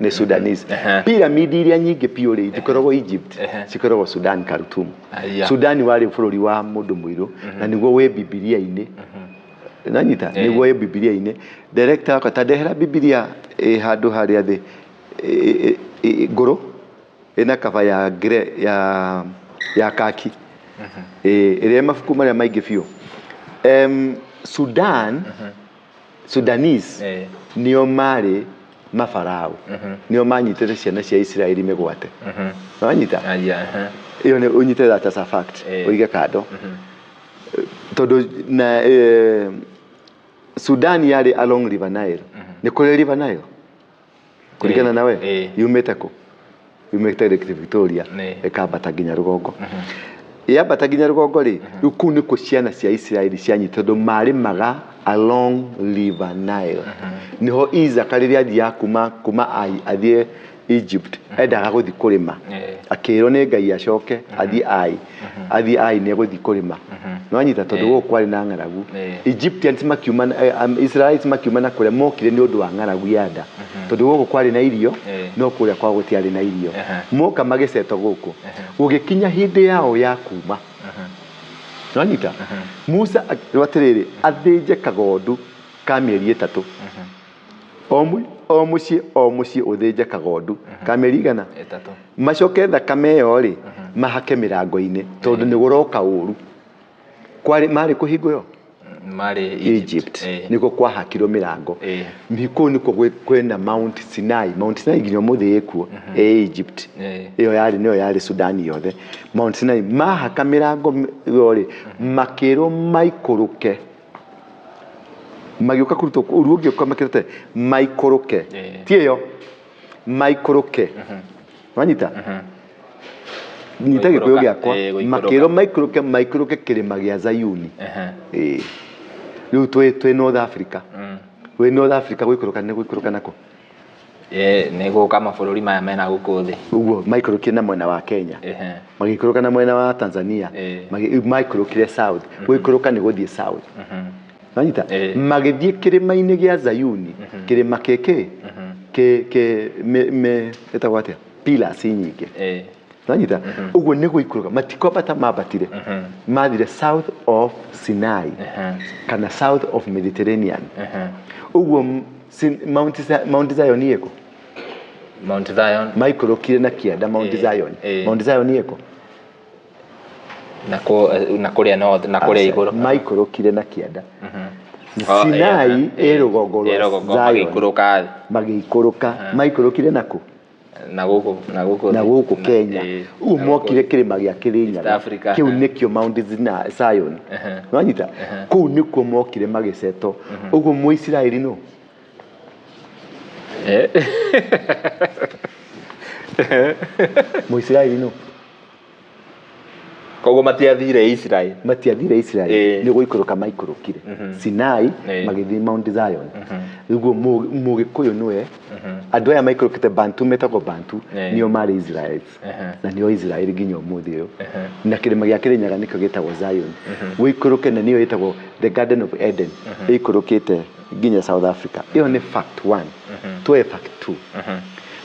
Nĩ Sudanese. Piramidi iria nyingĩ biũ rĩ, itikoragwo Egypt, cikoragwo Sudan, Khartoum. Aya. Sudan warĩ bũrũri wa mũndũ mũirũ na nĩguo wĩ Bibilia-inĩ. Nanyita nĩguo wĩ Bibilia-inĩ. Director wakwa, ta ndehera Bibilia ĩ handũ harĩa thĩ ngũrũ ĩna kaba ya grey, ya kaki, ĩrĩa mabuku marĩa maingĩ biũ. Sudan, Sudanese nĩo marĩ mafarao, nĩo manyitĩte ciana cia Isiraeli mĩgwate. Wanyita? Aya. Ĩyo nĩ ũnyite that as a fact, ũige kando, tondũ na Sudan yarĩ along River Nile. Nĩ kũrĩ River Nile kũringana nawe? Yumĩte kũ? Yumĩte Lake Victoria, ĩkambata nginya rũgongo. Yambata nginya rũgongo rĩ, rĩu kũu nĩkuo ciana cia Isiraeli cianyitĩtwo, tondũ marĩmaga along River Nile. Nĩho Isaka rĩrĩa athiaga kuma Ai athiĩ Egypt, endaga gũthiĩ kũrĩma, akĩrwo nĩ Ngai acoke athiĩ Ai, athiĩ Ai nĩ egũthiĩ kũrĩma. Nĩwanyita? Tondũ gũkũ kwarĩ na ng'aragu. Egyptians makiuma, Israelites makiuma na kũrĩa mokire nĩ ũndũ wa ng'aragu ya nda, tondũ gũkũ kwarĩ na irio, no kũrĩa kwao gũtiarĩ na irio. Moka magĩcetwo gũkũ. Gũgĩkinya hĩndĩ yao ya kuma, nĩwanyita, Musa akĩrwo atĩrĩrĩ, athĩnje kagondu ka mĩeri 3. O mũciĩ, o mũciĩ ũthĩnje kagondu ka mĩeri igana? 3. Macoke thakame ĩyo rĩ, mahake mĩrango-inĩ tondũ nĩ gũroka ũru. Kwarĩ marĩ kũhingo ĩyo? Marĩ Egypt. Nĩkuo kwahakirwo mĩrango. Kũu nĩkuo kwĩna Mount Sinai. Mount Sinai nginya ũmũthĩ ĩkuo, ĩ Egypt. Ĩyo yarĩ nĩyo yarĩ Sudan yothe. Mount Sinai mahaka mĩrango ĩyo rĩ, makĩrwo maikũrũke, magĩũka kũrutwo ũru ũngĩũka makĩrĩte maikũrũke. Ti ĩyo maikũrũke, wanyita nyita Gĩkũyũ Gũikũrũka. gĩakwa? Gũikũrũka. Makĩrwo maikũrũke, maikũrũke kĩrĩma gĩa Zayuni. Rĩu twĩ North Africa. Wĩ North Africa, gũikũrũka nĩ gũikũrũka nako? Nĩ gũka mabũrũri maya mena gũkũ thĩ. Ũguo maikũrũkire na mwena wa Kenya, magĩikũrũka na mwena wa Tanzania. Maikũrũkire south. Gũikũrũka nĩ gũthiĩ south. Wanyita? Magĩthiĩ kĩrĩma-inĩ gĩa Zayuni, kĩrĩma kĩkĩ kĩ kĩ me ĩtagwo atĩa, pillars nyingĩ. Nanyita ũguo nĩ gũikũrũka, matikwambata mambatire, mathire south of Sinai kana south of Mediterranean. Ũguo Mount Zion ĩkũ? Mount Zion. Maikũrũkire na kĩanda Mount Zion. Mount Zion ĩkũ? Na na kũrĩa north, na kũrĩa igũrũ. Maikũrũkire na kĩanda. Oh, Sinai ĩ ĩ rũgongo ĩ rwa rũgongo, Zion. Magĩikũrũka. Magĩikũrũka. Maikũrũkire nakũ? Na gũkũ, na gũkũ Na gũkũ Kenya. Ũguo na gũkũ mokire kĩrĩma gĩa Kĩrĩnyaga. East Africa. Kĩu nĩkĩo Mount Zion. Nwanyita kũu nĩkuo mokire magĩceto. Ũguo Mũisiraeli nũ? Mũisiraeli nũ? Koguo matiathire Israel. Matiathire Israel. Nĩ gũikũrũka maikũrũkire Sinai, magĩthiĩ Mount Zion. Nĩguo Mũgĩkũyũ nĩwe andũ aya maikũrũkĩte Bantu, metagwo Bantu, nĩo marĩ Israel na nĩo Israel nginya ũmũthĩ ũyũ. Na kĩrĩma gĩa Kĩrĩnyaga nĩkĩo gĩtagwo Zion, ũikũrũke, na nĩyo ĩtagwo the Garden of Eden, ĩikũrũkĩte nginya South Africa. Ĩyo nĩ fact one. Tuoye fact two.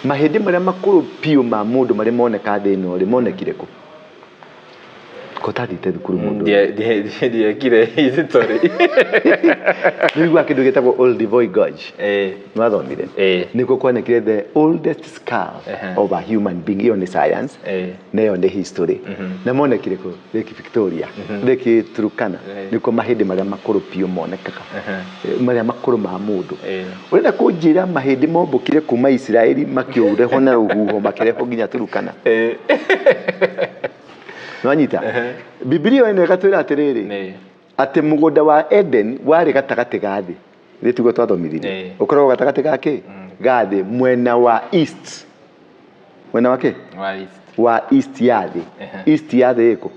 Mahĩndĩ marĩa makũrũ biũ ma mũndũ marĩa moneka thĩ ĩno rĩ, monekire kũ? Ko ũtathiĩte thukuru mũndũ ũyũ? Ndiekire history. Nĩũiguaga kĩndũ gĩtagwo Olduvai Gorge? Ĩĩ. Nĩwathomire? Ĩĩ. Nĩkuo kwanekire the oldest skull of a human being. Ĩyo nĩ science na ĩyo nĩ history. Na monekire kũ? Lake Victoria, Lake Turkana. Nĩkuo mahĩndĩ marĩa makũrũ biũ monekaga, marĩa makũrũ ma mũndũ. Ũrenda kũnjĩra mahĩndĩ mombũkire kuma Isiraeli makĩũrehwo na rũhuho makĩrehwo nginya Turkana? Nĩwanyita? Bibilia ĩno ĩgatwĩra atĩrĩrĩ, atĩ mũgũnda wa Eden warĩ gatagatĩ ga thĩ. Nĩ tiguo twathomithirie? Ũkoragwo gatagatĩ ga kĩ? Ga thĩ, mwena wa east. Mwena wa kĩ? Wa east. Wa east ya thĩ. East ya thĩ ĩkũ?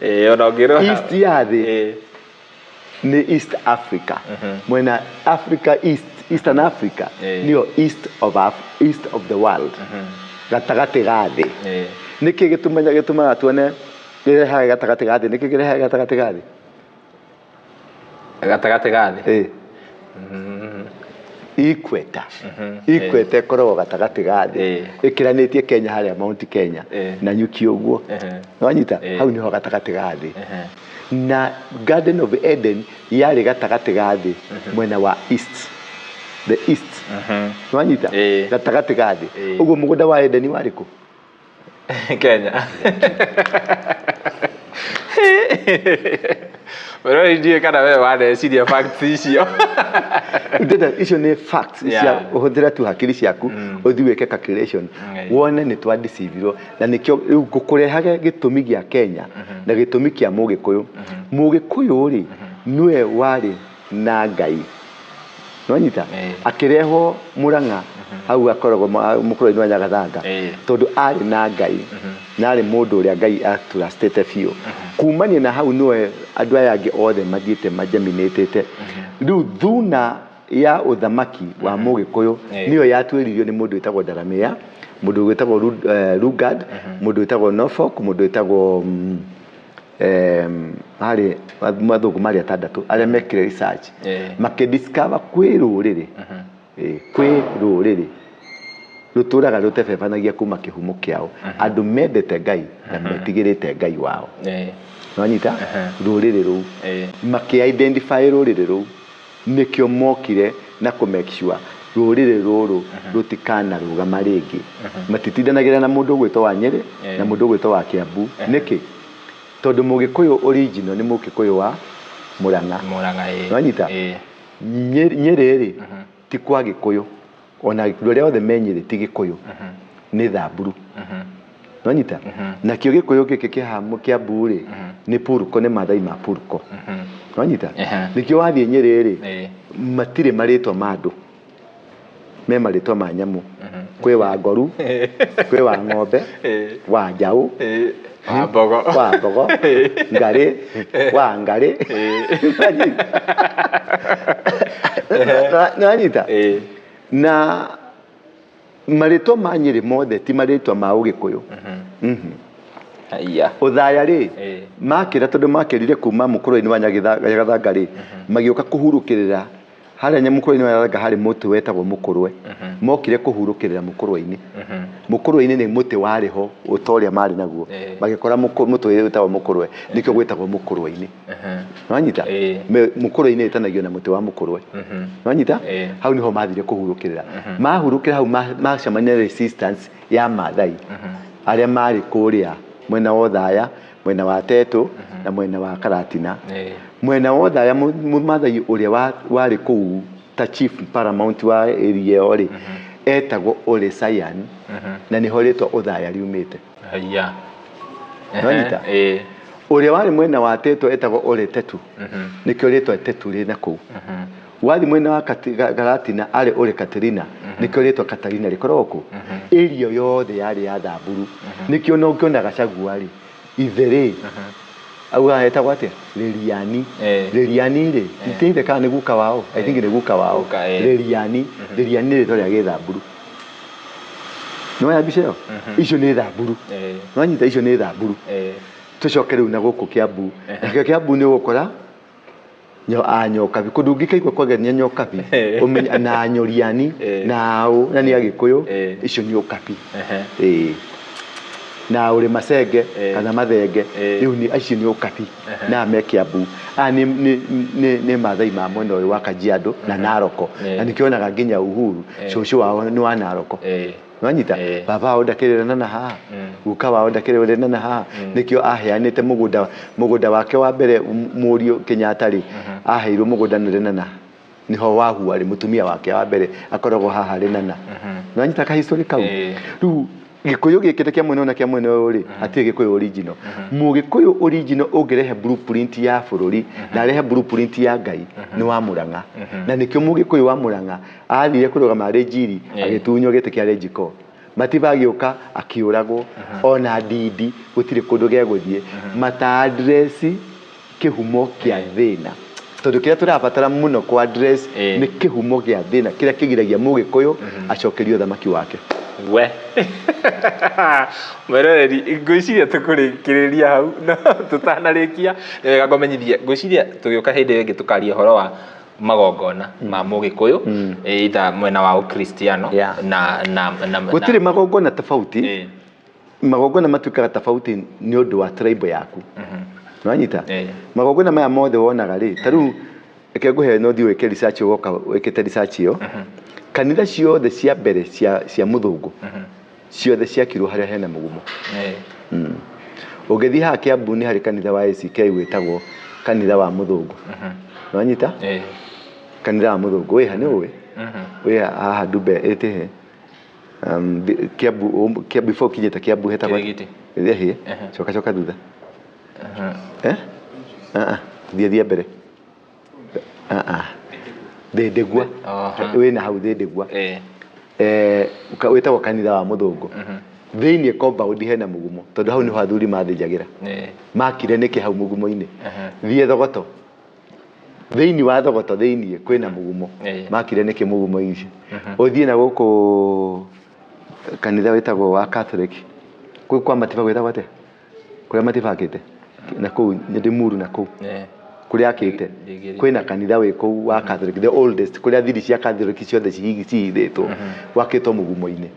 Ĩĩ, ona ũngĩrora. East ya thĩ nĩ East Africa. Mwena Africa East, Eastern Africa nĩyo east of the world. Gatagatĩ ga thĩ. Nĩkĩ gĩtũmaga tuone kĩrehaga gatagatĩ ga thĩ? Nĩkĩ kĩrehaga gatagatĩ ga thĩ? Gatagatĩ ga thĩ? Ĩĩ. Equator. Equator ĩkoragwo gatagatĩ ga thĩ. Ĩkĩranĩtie Kenya harĩa Mount Kenya na nyuki ũguo. Nĩwanyita? Hau nĩho gatagatĩ ga thĩ. Na Garden of Eden yarĩ gatagatĩ ga thĩ, mwena wa east. The east. Nĩwanyita? Gatagatĩ ga thĩ. Ũguo mũgũnda wa Eden warĩ kũ? Kenya. Mũrori, ndiũĩ kana we waneciria facts icio. Ndĩrenda icio nĩ facts cia ũhũthĩra tu hakiri ciaku, ũthiĩ wĩke calculation, wone nĩ twa deceive-irwo. Na nĩkĩo rĩu ngũkũrehage gĩtũmi gĩa Kenya na gĩtũmi kĩa Mũgĩkũyũ. Mũgĩkũyũ rĩ, nĩwe warĩ na Ngai. Nĩwanyita? Akĩrehwo Mũrang'a hau akoragwo mũkũrũ-inĩ wa Nyagathanga, tondũ arĩ na Ngai na arĩ mũndũ ũrĩa Ngai atrustĩte biũ. Kumania na hau nĩwe andũ aya angĩ othe mathiĩte majaminĩtĩte. Rĩu thuna ya ũthamaki wa Mũgĩkũyũ nĩyo yatuĩririo nĩ mũndũ wĩtagwo Ndaramĩa, mũndũ wĩtagwo Lugard, mũndũ wĩtagwo Norfolk, mũndũ wĩtagwo harĩ mathũngũ marĩ atandatũ arĩa mekire research, makĩdiscover kwĩ rũrĩrĩ, kwĩ rũrĩrĩ rũtũraga rũtebebanagia kuma kĩhumo kĩao, andũ mendete Ngai na metigĩrĩte Ngai wao. Nĩwanyita? Rũrĩrĩ rũu makĩ-identify rũrĩrĩ rũu, nĩkĩo mokire na kũ make sure rũrĩrĩ rũrũ rũtikanarũgama rĩngĩ. Matitindanagĩra na mũndũ ũgwĩtwo wa Nyĩrĩ na mũndũ ũgwĩtwo wa Kĩambu. Nĩkĩ? Tondũ Mũgĩkũyũ original nĩ Mũgĩkũyũ wa Mũrang'a. Mũrang'a, ĩĩ. Nĩwanyita? Nyĩrĩ rĩ, ti kwa Gĩkũyũ. Ona andũ arĩa othe me Nyĩrĩ ti Gĩkũyũ. Nĩ Thamburu. Nĩwanyita? Nakĩo Gĩkũyũ gĩkĩ kĩ haha Kĩambu rĩ, nĩ Purko, nĩ Maathai ma Purko. Nĩwanyita? Nĩkĩo wathiĩ Nyĩrĩ rĩ, matirĩ marĩtwa ma andũ. Me marĩtwa ma nyamũ. Kwĩ wa ngoru, kwĩ wa ng'ombe, wa njaũ, Wa mbogo. Wa mbogo, ngarĩ, wa ngarĩ. Nĩwanyita? Na marĩtwa ma Nyĩrĩ mothe ti marĩtwa ma Ũgĩkũyũ. Haiya. Othaya rĩ, Eh. makĩra tondũ makĩrire kuma mũkũrwe-inĩ wa Nyagathanga rĩ, magĩũka kũhurũkĩrĩra harĩa mũkũrwe-inĩ wa Nyagathanga harĩ mũtĩ wetagwo mũkũrwe. Mokire kũhurũkĩrĩra mũkũrwe-inĩ. Mũkũrwe-inĩ nĩ mũtĩ warĩ ho ta ũrĩa marĩ naguo. Magĩkora mũtĩ wĩtagwo mũkũrwe, nĩkĩo gwĩtagwo mũkũrwe-inĩ. Nĩwanyita? Mũkũrwe-inĩ ĩtanagio na mũtĩ wa mũkũrwe. Nĩwanyita? Hau nĩho mathire kũhurũkĩrĩra. Mahurũkĩra hau macemania na resistance ya Maathai arĩa marĩ kũrĩa mwena wa Othaya, mwena wa Tetu na mwena wa Karatina. Mwena wa Othaya Mũmaathai ũrĩa warĩ kũu ta chief paramount wa area ĩyo rĩ, etagwo Ole Sayan, na nĩho rĩtwa Othaya riumĩte. Haiya. Nĩwanyita? Ũrĩa warĩ mwena wa Tetu etagwo Ole Tetu, nĩkĩo rĩtwa Tetu rĩ na kũu. Wathi mwena wa Karatina arĩ Ole Katerina, nĩkĩo rĩtwa Katarina rĩkoragwo kũu. Area yothe yarĩ ya Thamburu, nĩkĩo ona ũngĩona Gachagua rĩ, ithe rĩ, augaga etagwo atĩa? Reriani. Reriani rĩ, ti ithe kana nĩ guka wao? I think nĩ guka wao. Reriani, Reriani nĩ rĩtwa rĩa Gĩthamburu. Nĩwona mbica ĩyo? Icio nĩ Thamburu. Nĩwanyita icio nĩ Thamburu. Tũcoke rĩu na gũkũ Kiambu. Nakĩo Kiambu nĩ ũgũkora Nyokabi. Kũndũ ũngĩkaigua kwagenia Nyokabi, na Nyoriani, na Aũ, na nĩ Agĩkũyũ, icio nĩ Ũkabi. Na ũrĩ Macenge kana Mathenge, rĩu nĩ acio nĩ Ũkabi na me Kiambu. Aya nĩ Maathai ma mwena ũyũ wa Kajiado na Naroko. Na nĩkĩo wonaga nginya Uhuru, cũcũ wao nĩ wa Naroko. Nĩwanyita? Baba wao ndakĩrĩ na haha, guka wao ndakĩrĩ na haha, nĩkĩo aheanĩte mũgũnda, mũgũnda wake wa mbere mũriũ Kenyatta rĩ, aheirwo mũgũnda nĩ Lenana. Nĩho Wahu arĩ mũtumia wake wa mbere akoragwo haha Lenana. Nĩwanyita ka history kau? Rĩu Gĩkũyũ gĩkĩ kĩa mwena ũyũ na kĩa mwena ũyũ rĩ, hatirĩ Gĩkũyũ original. Mũgĩkũyũ original ũngĩrehe blueprint ya bũrũri na arehe blueprint ya Ngai nĩ wa Mũrang'a. Na nĩkĩo Mũgĩkũyũ wa Mũrang'a athire kũrũgama arĩ Njiri agĩtunywo gĩtĩ kĩa Renjiko. Matiba agĩũka akĩũragwo, ona Ndindi gũtirĩ kũndũ gegũthiĩ. Mata address kĩhumo kĩa thĩna. Tondũ kĩrĩa tũrabatara mũno kũ address nĩ kĩhumo gĩa thĩna kĩrĩa kĩgiragia Mũgĩkũyũ acokerio ũthamaki wake. We. Mwĩroreri, ngwĩciria tũkũrĩkĩrĩria hau, no tũtanarĩkia nĩ wega ngũmenyithie, ngwĩciria tũgĩũka hĩndĩ ĩyo ĩngĩ tũkaria ũhoro wa magongona ma Mũgĩkũyũ, either mwena wa Ũkristiano na Gũtirĩ magongona tofauti. Magongona matuĩkaga tofauti nĩ ũndũ wa tribe yaku. Nĩwanyita? Magongona maya mothe wonaga rĩ, ta rĩu reke ngũhe no thiĩ wĩke research ũgoka wĩkĩte research ĩyo. Kanitha ciothe cia mbere cia mũthũngũ, ciothe ciakirwo harĩa hena mũgumo. Ũngĩthiĩ haha Kiambu nĩ harĩ kanitha wa ACK wĩtagwo kanitha wa mũthũngũ. Nĩwanyita? Kanitha wa mũthũngũ wĩha nĩ ũĩ? Wĩ haha Dube ĩtĩhe. Kiambu, before ũkinyĩte Kiambu hetagwo Kĩrĩgĩtĩ. Ĩhĩ, coka coka thutha. Thiĩ thiĩ mbere. Thĩndĩgua. Wĩna hau Thĩndĩgua. Wĩtagwo kanitha wa mũthũngũ. Thĩinĩ compound hena mũgumo tondũ hau nĩho athuri mathĩnjagĩra. Makire nĩkĩ hau mũgumo-inĩ. Thiĩ Thogoto. Thĩinĩ wa Thogoto thĩinĩ kwĩna mũgumo. Makire nĩkĩ mũgumo ici. Ũthiĩ na gũkũ kanitha wĩtagwo wa Catholic. Kũu kwa Matiba gwĩtagwo atĩa? Kũrĩa Matiba akĩte? Na kũu Nyandĩmuru na kũu. Kũrĩa akĩte. Kwĩna kanitha wĩ kũu wa Catholic, the oldest, kũrĩa thiri cia Catholic ciothe cihithĩtwo, wakĩtwo mũgumo-inĩ.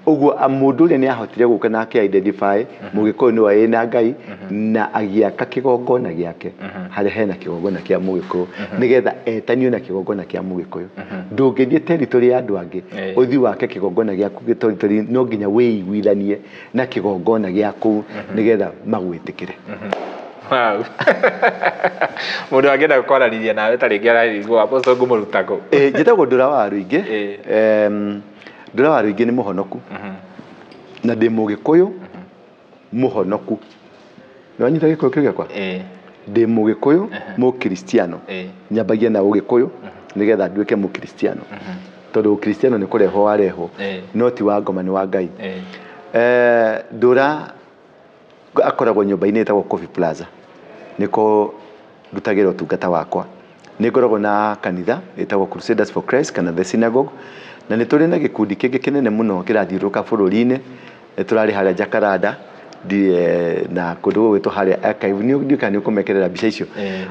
Ũguo mũndũ ũrĩa nĩ ahotire gũka na akĩ identify Mũgĩkũyũ nĩwe wĩna Ngai na agĩaka kĩgongona gĩake harĩa hena kĩgongona kĩa Mũgĩkũyũ nĩgetha etanio na kĩgongona kĩa Mũgĩkũyũ. Ndũngĩthiĩ territory ya andũ angĩ ũthiĩ wake kĩgongona gĩaku territory, no nginya wĩiguithanie na kĩgongona gĩaku nĩgetha magwĩtĩkĩre. Wow. Mũndũ angĩenda kwaranĩria nawe ta rĩngĩ ararigwo Apostle ngũmũruta kũ? Njĩtagwo Ndũra wa Rũingĩ. Ndũra wa Rũingĩ nĩ mũhonoku. Na ndĩ Mũgĩkũyũ mũhonoku. Nĩwanyita Gĩkũyũ kĩu gĩakwa? Ndĩ Mũgĩkũyũ Mũkristiano. Nyambagia na Ũgĩkũyũ nĩgetha nduĩke Mũkristiano. Tondũ Ũkristiano nĩ kũrehwo warehwo, no ti wa ngoma nĩ wa Ngai. Ndũra akoragwo nyũmba-inĩ ĩtagwo Coffee Plaza. Nĩko ndutagĩra ũtungata wakwa. Nĩ ngoragwo na kanitha ĩtagwo Crusaders for Christ kana The Synagogue, na nĩ tũrĩ na gĩkundi kĩngĩ kĩnene mũno kĩrathiũrũrũka bũrũri-inĩ. Nĩ tũrarĩ harĩa Jacaranda, Na kũndũ gũgwĩtwo harĩa archive nĩ ndiũĩ kana nĩ ũkũmekerera mbica icio,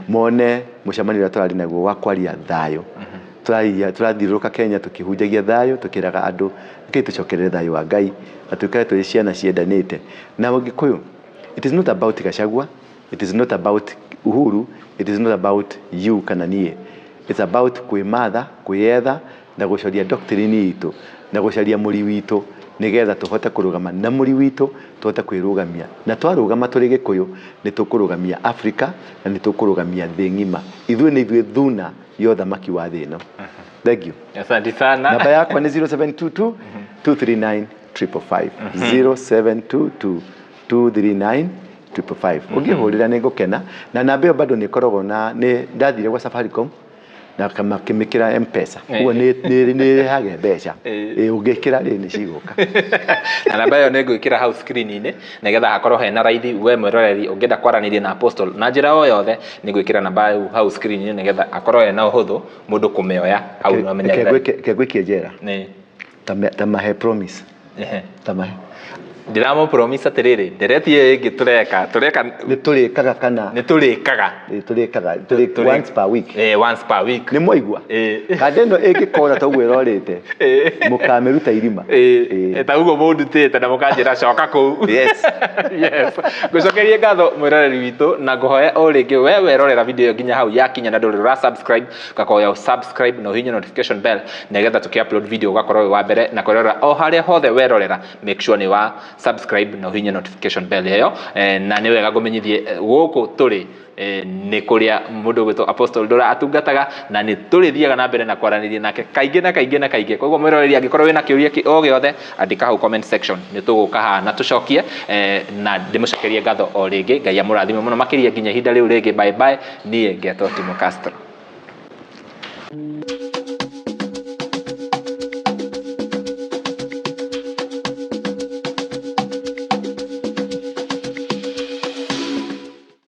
mone mũcemanio ũrĩa tũrarĩ naguo wa kwaria thayũ. Tũrathiũrũrũka Kenya tũkĩhunjagia thayũ, tũkĩraga andũ nĩkĩĩ tũcokerere thayũ wa Ngai na tũikare tũrĩ ciana ciendanĩte. Na Ũgĩkũyũ, it is not about Gachagua, it is not about Uhuru, it is not about you kana niĩ. It's about kwĩmatha, kwĩyetha na gũcaria doctrine itũ na gũcaria mũri witũ, nĩgetha tũhote kũrũgama na mũri witũ, tũhote kwĩrũgamia. Na twarũgama tũrĩ Gĩkũyũ, nĩ tũkũrũgamia Africa na nĩ tũkũrũgamia thĩ ng'ima. Ithuĩ nĩ ithuĩ thuna ya ũthamaki wa thĩ ĩno. Thank you. Asante sana. Namba yakwa nĩ 0722 239 555, 0722 239 555. Ũngĩhũrĩra nĩ ngũkena. Na namba ĩyo bado nĩ ĩkoragwo na nĩ ndathire gwa Safaricom na makĩmĩkĩra M-Pesa, koguo nĩ ĩrehage mbeca. Ũngĩkĩra rĩ, nĩ cigũka. Na namba ĩyo nĩ ngwĩkĩra hau screen-inĩ nĩgetha hakorwo hena raithi. We mwĩroreri ũngĩenda kwaranĩria na Apostle na njĩra o yothe, nĩ ngwĩkĩra namba ĩyo hau screen-inĩ nĩgetha akorwo hena ũhũthũ mũndũ kũmĩoya hau na amenye. Reke ngwĩkie njera. Nĩ Ta mahe promise. Ta mahe. Ndĩramũ promise atĩrĩrĩ, ndereti ĩyo ĩngĩ tũreka tũreka. Nĩ tũrĩkaga kana? Nĩ tũrĩkaga. Ĩ, tũrĩkaga once per week. Once per week. Nĩ mwaigua? Kanda ĩno ĩngĩkora ta ũguo ĩrorĩte, mũkamĩruta irima. Ta ũguo mũndutĩte na mũkanjĩra coka kũu. Yes. Yes, ngũcokerie ngatho mwĩroreri witũ, na ngũhoe o rĩngĩ we werorera video ĩyo nginya hau yakinya na ndũrĩ ũra subscribe, ngakoya subscribe na ũhihinye notification bell nĩgetha tũkĩ upload video ũgakorwo wĩ wa mbere na kwĩrorera. O harĩa hothe werorera, make sure nĩ wa subscribe na ũhihinye notification bell ĩyo. Na nĩ wega ngũmenyithie, gũkũ tũrĩ nĩ kũrĩa mũndũ ũgwĩtwo Apostle Ndura atungataga, na nĩ tũrĩthiaga na mbere na kwaranĩria nake kaingĩ na kaingĩ na kaingĩ. Koguo mwĩroreri, angĩkorwo wĩna kĩũria o gĩothe, andĩka hau comment section, nĩ tũgũka haha na tũcokie. Na ndĩmũcokerie ngatho o rĩngĩ. Ngai amũrathime mũno makĩria. Nginya ihinda rĩu rĩngĩ, bye bye. Niĩ ngetwo Timo Castro.